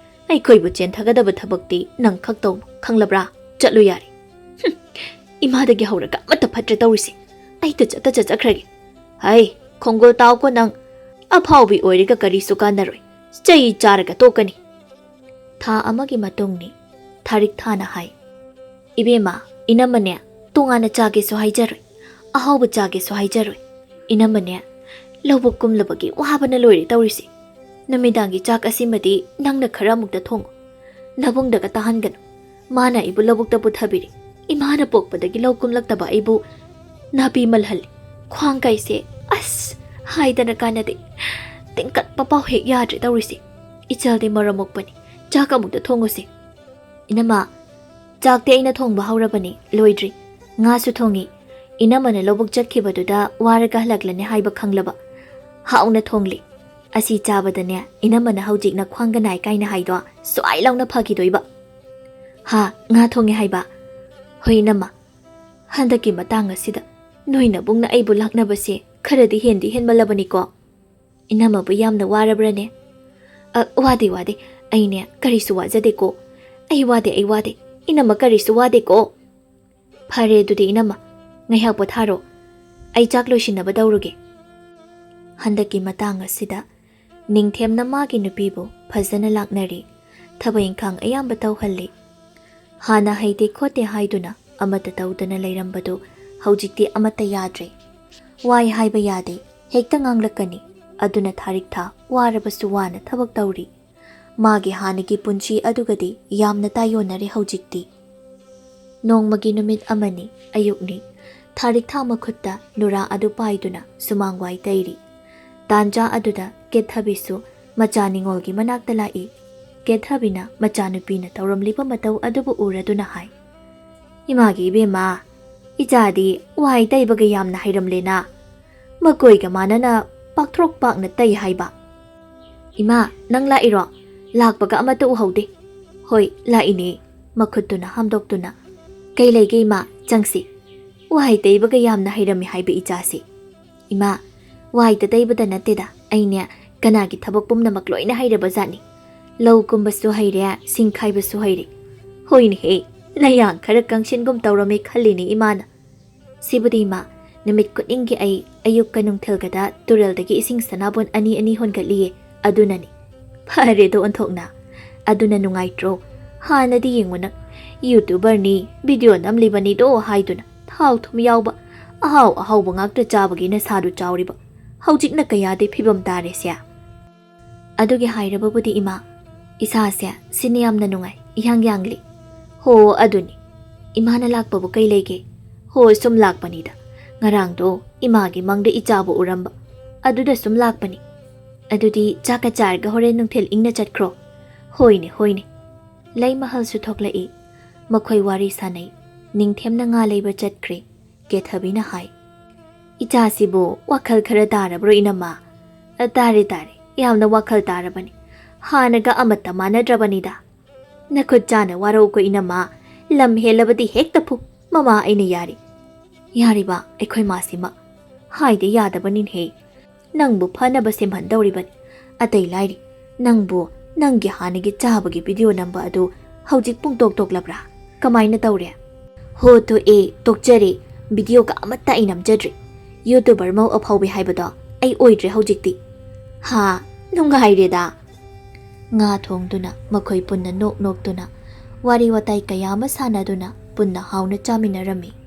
ꯑꯩꯈꯣꯏꯕꯨ ꯆꯦꯟꯊꯒꯗꯕ ꯊꯕꯛꯇꯤ ꯅꯪ ꯈꯛ ꯇꯧꯅꯨ, ꯈꯪꯂꯕ꯭ꯔꯥ? ꯆꯠꯂꯨ ꯌꯥꯔꯦ꯫" "ꯍꯨꯝ, ꯏꯃꯥꯗꯒꯤ ꯍꯧꯔꯒ ꯑꯃꯠꯇ ꯐꯠꯇ꯭ꯔꯦ ꯇꯧꯔꯤꯁꯦ꯫ ꯑꯩ ꯇꯨꯆꯠꯇ ꯆꯠꯆꯈ꯭ꯔꯒꯦ꯫" "ꯍꯩ, ꯈꯣꯡꯒꯨꯜ ꯇꯥꯎꯀꯣ ꯅꯪ꯫ ꯑꯐꯥꯎꯕꯤ ꯑꯣꯏꯔꯒ ꯀꯔꯤꯁꯨ ꯀꯥꯟꯅꯔꯣꯏ꯫ ꯆꯩ ꯆꯥꯔꯒ ꯇꯣꯛꯀꯅꯤ꯫" ꯊꯥ ꯑꯃꯒꯤ ꯃꯇꯨꯡꯅꯤ꯫ ꯊꯥꯔꯤꯛ ꯊꯥꯅ ꯍꯥꯏ, "ꯏꯕꯦꯝꯃ, ꯏꯅꯝꯃꯅꯦ, ꯇꯣꯉꯥꯟꯅ ꯆꯥꯒꯦꯁꯨ ꯍꯥꯏꯖꯔꯣꯏ, ꯑꯍꯥꯎꯕ ꯆꯥꯒꯦꯁꯨ ꯍꯥꯏꯖꯔꯣꯏ꯫ ꯏꯅꯝꯃꯅꯦ, ꯂꯧꯕꯨꯛ ꯀꯨꯝꯂꯕꯒꯤ ꯋꯥꯕꯅ ꯂꯣꯏꯔꯦ ꯇꯧꯔꯤꯁꯦ꯫ ꯅꯨꯃꯤꯗꯥꯡꯒꯤ ꯆꯥꯛ ꯑꯁꯤꯃꯗꯤ ꯅꯪꯅ ꯈꯔ ꯑꯃꯨꯛꯇ ꯊꯣꯡꯉꯨ꯫ ꯅꯕꯨꯡꯗꯒ ꯇꯥꯍꯟꯒꯅꯨ꯫ ꯃꯥꯅ ꯑꯩꯕꯨ ꯂꯧꯕꯨꯛꯇ ꯄꯨꯊꯕꯤꯔꯦ꯫ ꯏꯃꯥꯅ ꯄꯣꯛꯄꯗꯒꯤ ꯂꯧ ꯀꯨꯝꯂꯛꯇꯕ ꯑꯩꯕꯨ ꯅꯥꯄꯤ ꯃꯜꯍꯜꯂꯤ꯫ ꯈ꯭ꯋꯥꯡ ꯀꯥꯏꯁꯦ, ꯑꯁ, ꯍꯥꯏꯗꯅ ꯀꯥꯟꯅꯗꯦ꯫ ꯇꯤꯡꯀꯠꯄ ꯄꯥꯎ ꯍꯦꯛ ꯌꯥꯗ꯭ꯔꯦ ꯇꯧꯔꯤꯁꯦ꯫ ꯏꯆꯜꯗꯤ ꯃꯔꯝ ꯃꯣꯛꯄꯅꯤ꯫ ꯆꯥꯛ ꯑꯃꯨꯛꯇ ꯊꯣꯡꯉꯨꯁꯦ꯫" ꯏꯅꯝꯃ, ꯆꯥꯛꯇꯤ ꯑꯩꯅ ꯊꯣꯡꯕ ꯍꯧꯔꯕꯅꯤ, ꯂꯣꯏꯗ꯭ꯔꯤ꯫ ꯉꯥꯁꯨ ꯊꯣꯡꯉꯤ꯫ ꯏꯅꯝꯃꯅ ꯂꯧꯕꯨꯛ ꯆꯠꯈꯤꯕꯗꯨꯗ ꯋꯥꯔꯒ ꯍꯜꯂꯛꯂꯅꯤ ꯍꯥꯏꯕ ꯈꯪꯂꯕ꯫ ꯍꯥꯎꯅ ꯊꯣꯡꯂꯤ꯫ ꯑꯁꯤ ꯆꯥꯕꯗꯅꯦ, ꯏꯅꯝꯃꯅ ꯍꯧꯖꯤꯛ ꯅꯈ꯭ꯋꯥꯡꯒ ꯅꯥꯏ ꯀꯥꯏꯅ ꯍꯥꯏꯗꯣ ꯁ꯭ꯋꯥꯏ ꯂꯥꯎꯅ ꯐꯈꯤꯗꯣꯏꯕ꯫ ꯍꯥ, ꯉꯥ ꯊꯣꯡꯉꯦ ꯍꯥꯏꯕ? ꯍꯣꯏ ꯏꯅꯝꯃ, ꯍꯟꯗꯛꯀꯤ ꯃꯇꯥꯡ ꯑꯁꯤꯗ ꯅꯣꯏ ꯅꯕꯨꯡꯅ ꯑꯩꯕꯨ ꯂꯥꯛꯅꯕꯁꯦ ꯈꯔꯗꯤ ꯍꯦꯟꯗꯤ ꯍꯦꯟꯃꯜꯂꯕꯅꯤꯀꯣ꯫ ꯏꯅꯝꯃꯕꯨ ꯌꯥꯝꯅ ꯋꯥꯔꯕ꯭ꯔꯅꯦ? ꯑ, ꯋꯥꯗꯦ, ꯋꯥꯗꯦ꯫ ꯑꯩꯅꯦ ꯀꯔꯤꯁꯨ ꯋꯥꯖꯗꯦꯀꯣ꯫ ꯑꯩ ꯋꯥꯗꯦ, ꯑꯩ ꯋꯥꯗꯦ꯫ ꯏꯅꯝꯃ ꯀꯔꯤꯁꯨ ꯋꯥꯗꯦꯀꯣ꯫ ꯐꯔꯦ ꯑꯗꯨꯗꯤ ꯏꯅꯝꯃ, ꯉꯥꯏꯍꯥꯛ ꯄꯣꯊꯥꯔꯣ꯫ ꯑꯩ ꯆꯥꯛ ꯂꯣꯏꯁꯤꯟꯅꯕ ꯇꯧꯔꯨꯒꯦ꯫ ꯍꯟꯗꯛꯀꯤ ꯃꯇꯥꯡ ꯑꯁꯤꯗ ꯅꯤꯡꯊꯦꯝꯅ ꯃꯥꯒꯤ ꯅꯨꯄꯤꯕꯨ ꯐꯖꯅ ꯂꯥꯛꯅꯔꯤ꯫ ꯊꯕꯛ ꯏꯪꯈꯥꯡ ꯑꯌꯥꯝꯕ ꯇꯧꯍꯜꯂꯤ꯫ ꯍꯥꯟꯅ ꯍꯩꯇꯦ ꯈꯣꯠꯇꯦ ꯍꯥꯏꯗꯨꯅ ꯑꯃꯠꯇ ꯇꯧꯗꯅ ꯂꯩꯔꯝꯕꯗꯨ ꯍꯧꯖꯤꯛꯇꯤ ꯑꯃꯠꯇ ꯌꯥꯗ꯭ꯔꯦ꯫ ꯋꯥꯏ ꯍꯥꯏꯕ ꯌꯥꯗꯦ, ꯍꯦꯛꯇ ꯉꯥꯡꯂꯛꯀꯅꯤ꯫ ꯑꯗꯨꯅ ꯊꯥꯔꯤꯛꯊꯥ ꯋꯥꯔꯕꯁꯨ ꯋꯥꯅ ꯊꯕꯛ ꯇꯧꯔꯤ꯫ ꯃꯥꯒꯤ ꯍꯥꯟꯅꯒꯤ ꯄꯨꯟꯁꯤ ꯑꯗꯨꯒꯗꯤ ꯌꯥꯝꯅ ꯇꯥꯏꯌꯣꯟꯅꯔꯦ ꯍꯧꯖꯤꯛꯇꯤ꯫ ꯅꯣꯡꯃꯒꯤ ꯅꯨꯃꯤꯠ ꯑꯃꯅꯤ, ꯑꯌꯨꯛꯅꯤ꯫ ꯊꯥꯔꯤꯛꯊꯥ ꯃꯈꯨꯠꯇ ꯅꯨꯔꯥ ꯑꯗꯨ ꯄꯥꯏꯗꯨꯅ ꯁꯨꯃꯥꯡ ꯋꯥꯏ ꯇꯩꯔꯤ꯫ ꯇꯥꯟꯖꯥ ꯑꯗꯨꯗ ꯀꯦꯠꯊꯕꯤꯁꯨ ꯃꯆꯥ ꯅꯤꯉꯣꯜꯒꯤ ꯃꯅꯥꯛꯇ ꯂꯥꯛꯏ꯫ ꯀꯦꯠꯊꯕꯤꯅ ꯃꯆꯥꯅꯨꯄꯤꯅ ꯇꯧꯔꯝꯂꯤꯕ ꯃꯇꯧ ꯑꯗꯨꯕꯨ ꯎꯔꯗꯨꯅ ꯍꯥꯏ, "ꯏꯃꯥꯒꯤ ꯏꯕꯦꯝꯃ, ꯏꯆꯥꯗꯤ ꯋꯥꯏ ꯇꯩꯕꯒ ꯌꯥꯝꯅ ꯍꯩꯔꯝꯂꯦꯅ꯫ ꯃꯀꯣꯏꯒ ꯃꯥꯟꯅꯅ ꯄꯥꯛꯊ꯭ꯔꯣꯛ ꯄꯥꯛꯅ ꯇꯩ ꯍꯥꯏꯕ꯫" "ꯏꯃꯥ, ꯅꯪ ꯂꯥꯛꯏꯔꯣ? ꯂꯥꯛꯄꯒ ꯑꯃꯠꯇ ꯎꯍꯧꯗꯦ꯫" "ꯍꯣꯏ, ꯂꯥꯛꯏꯅꯦ꯫" ꯃꯈꯨꯠꯇꯨꯅ ꯍꯥꯝꯗꯣꯛꯇꯨꯅ, "ꯀꯩ ꯂꯩꯒꯦ ꯏꯃꯥ? ꯆꯪꯁꯤ꯫ ꯋꯥꯏ ꯇꯩꯕꯒ ꯌꯥꯝꯅ ꯍꯩꯔꯝꯃꯤ ꯍꯥꯏꯕ ꯏꯆꯥꯁꯤ꯫" "ꯏꯃꯥ, ꯋꯥꯏꯗ ꯇꯩꯕꯗ ꯅꯠꯇꯦꯗ, ꯑꯩꯅꯦ ꯀꯅꯥꯒꯤ ꯊꯕꯛ ꯄꯨꯝꯅꯃꯛ ꯂꯣꯏꯅ ꯍꯩꯔꯕ ꯖꯥꯠꯅꯤ꯫ ꯂꯧ ꯀꯨꯝꯕꯁꯨ ꯍꯩꯔꯦ, ꯁꯤꯡ ꯈꯥꯏꯕꯁꯨ ꯍꯩꯔꯦ꯫ ꯍꯣꯏꯅꯦꯍꯦ, ꯅꯌꯥꯡ ꯈꯔ ꯀꯪꯁꯤꯟꯒꯨꯝ ꯇꯧꯔꯝꯃꯦ ꯈꯜꯂꯤꯅꯦ ꯏꯃꯥꯅ꯫ ꯁꯤꯕꯨꯗꯤ ꯏꯃꯥ, ꯅꯨꯃꯤꯠ ꯈꯨꯗꯤꯡꯒꯤ ꯑꯩ ꯑꯌꯨꯛꯀ ꯅꯨꯡꯊꯤꯜꯒꯗ ꯇꯨꯔꯦꯜꯗꯒꯤ ꯏꯁꯤꯡ ꯁꯅꯥꯕꯨꯟ ꯑꯅꯤ ꯑꯅꯤ ꯍꯣꯟꯒꯠꯂꯤꯌꯦ, ꯑꯗꯨꯅꯅꯤ꯫" "ꯐꯔꯦꯗꯣ ꯑꯣꯟꯊꯣꯛꯅ꯫ ꯑꯗꯨꯅ ꯅꯨꯡꯉꯥꯏꯇ꯭ꯔꯣ? ꯍꯥꯟꯅꯗꯤ ꯌꯦꯡꯉꯨꯅ, YouTuberꯅꯤ, video ꯅꯝꯂꯤꯕꯅꯤꯗꯣ ꯍꯥꯏꯗꯨꯅ ꯊꯥꯎ ꯊꯨꯝ ꯌꯥꯎꯕ ꯑꯍꯥꯎ ꯑꯍꯥꯎꯕ ꯉꯥꯛꯇ ꯆꯥꯕꯒꯤ ꯅꯁꯥꯗꯨ ꯆꯥꯎꯔꯤꯕ꯫ ꯍꯧꯖꯤꯛꯅ ꯀꯌꯥꯗꯤ ꯐꯤꯕꯝ ꯇꯥꯔꯦꯁꯦ?" "ꯑꯗꯨꯒꯤ ꯍꯥꯏꯔꯕꯕꯨꯗꯤ ꯏꯃꯥ, ꯏꯁꯥꯁꯦ ꯁꯤꯅ ꯌꯥꯝꯅ ꯅꯨꯡꯉꯥꯏ, ꯏꯌꯥꯡ ꯌꯥꯡꯂꯤ꯫" "ꯍꯣ, ꯑꯗꯨꯅꯤ꯫ ꯏꯃꯥꯅ ꯂꯥꯛꯄꯕꯨ ꯀꯩ ꯂꯩꯒꯦ?" "ꯍꯣ, ꯁꯨꯝ ꯂꯥꯛꯄꯅꯤꯗ꯫ ꯉꯔꯥꯡꯗꯣ ꯏꯃꯥꯒꯤ ꯃꯪꯗ ꯏꯆꯥꯕꯨ ꯎꯔꯝꯕ꯫ ꯑꯗꯨꯗ ꯁꯨꯝ ꯂꯥꯛꯄꯅꯤ꯫" "ꯑꯗꯨꯗꯤ ꯆꯥꯛꯀ ꯆꯥꯔꯒ ꯍꯣꯔꯦꯟ ꯅꯨꯡꯊꯤꯜ ꯏꯪꯅ ꯆꯠꯈ꯭ꯔꯣ꯫" "ꯍꯣꯏꯅꯦ, ꯍꯣꯏꯅꯦ꯫" ꯂꯩꯃꯍꯜꯁꯨ ꯊꯣꯛꯂꯛꯏ꯫ ꯃꯈꯣꯏ ꯋꯥꯔꯤ ꯁꯥꯅꯩ꯫ ꯅꯤꯡꯊꯦꯝꯅ ꯉꯥ ꯂꯩꯕ ꯆꯠꯈ꯭ꯔꯦ꯫ ꯀꯦꯊꯕꯤꯅ ꯍꯥꯏ, "ꯏꯆꯥꯁꯤꯕꯨ ꯋꯥꯈꯜ ꯈꯔ ꯇꯥꯔꯕ꯭ꯔꯣ, ꯏꯅꯝꯃ?" "ꯇꯥꯔꯦ, ꯇꯥꯔꯦ, ꯌꯥꯝꯅ ꯋꯥꯈꯜ ꯇꯥꯔꯕꯅꯤ꯫ ꯍꯥꯟꯅꯒ ꯑꯃꯠꯇ ꯃꯥꯟꯅꯗ꯭ꯔꯕꯅꯤꯗ꯫ ꯅꯈꯨꯠ ꯆꯥꯅ ꯋꯥꯔꯛꯎꯀꯣ, ꯏꯅꯝꯃ꯫ ꯂꯝ ꯍꯦꯜꯂꯕꯗꯤ ꯍꯦꯛꯇ ꯐꯨ, ꯃꯃꯥ ꯑꯩꯅ ꯌꯥꯔꯤ꯫" "ꯌꯥꯔꯤꯕ ꯑꯩꯈꯣꯏ ꯃꯥꯁꯤꯃ ꯍꯥꯏꯗ ꯌꯥꯗꯕꯅꯤꯅꯦꯍꯦ꯫ ꯅꯪꯕꯨ ꯐꯅꯕ ꯁꯦꯝꯍꯟꯗꯧꯔꯤꯕꯅꯤ꯫ ꯑꯇꯩ ꯂꯥꯏꯔꯤ, ꯅꯪꯕꯨ ꯅꯪꯒꯤ ꯍꯥꯟꯅꯒꯤ ꯆꯥꯕꯒꯤ ꯚꯤꯗꯤꯑꯣ ꯅꯝꯕ ꯑꯗꯨ ꯍꯧꯖꯤꯛ ꯄꯨꯡꯇꯣꯛ ꯇꯣꯛꯂꯕ꯭ꯔꯥ? ꯀꯃꯥꯏꯅ ꯇꯧꯔꯦ?" "ꯍꯣ, ꯇꯣꯛꯑꯦ, ꯇꯣꯛꯆꯔꯦ꯫ ꯚꯤꯗꯤꯑꯣꯒ ꯑꯃꯠꯇ ꯑꯩ ꯅꯝꯖꯗ꯭ꯔꯦ꯫ ꯌꯨꯇꯨꯕꯔ ꯃꯧ ꯑꯐꯥꯎꯕꯤ ꯍꯥꯏꯕꯗꯣ ꯑꯩ ꯑꯣꯏꯗ꯭ꯔꯦ ꯍꯧꯖꯤꯛꯇꯤ꯫ ꯍꯥ, ꯅꯨꯡꯉꯥꯏꯔꯦꯗ꯫" ꯉꯥ ꯊꯣꯡꯗꯨꯅ ꯃꯈꯣꯏ ꯄꯨꯟꯅ ꯅꯣꯛ ꯅꯣꯛꯇꯨꯅ ꯋꯥꯔꯤ ꯋꯥꯇꯥꯏ ꯀꯌꯥ ꯑꯃ ꯁꯥꯟꯅꯗꯨꯅ ꯄꯨꯟꯅ ꯍꯥꯎꯅ ꯆꯥꯃꯤꯟꯅꯔꯝꯃꯤ꯫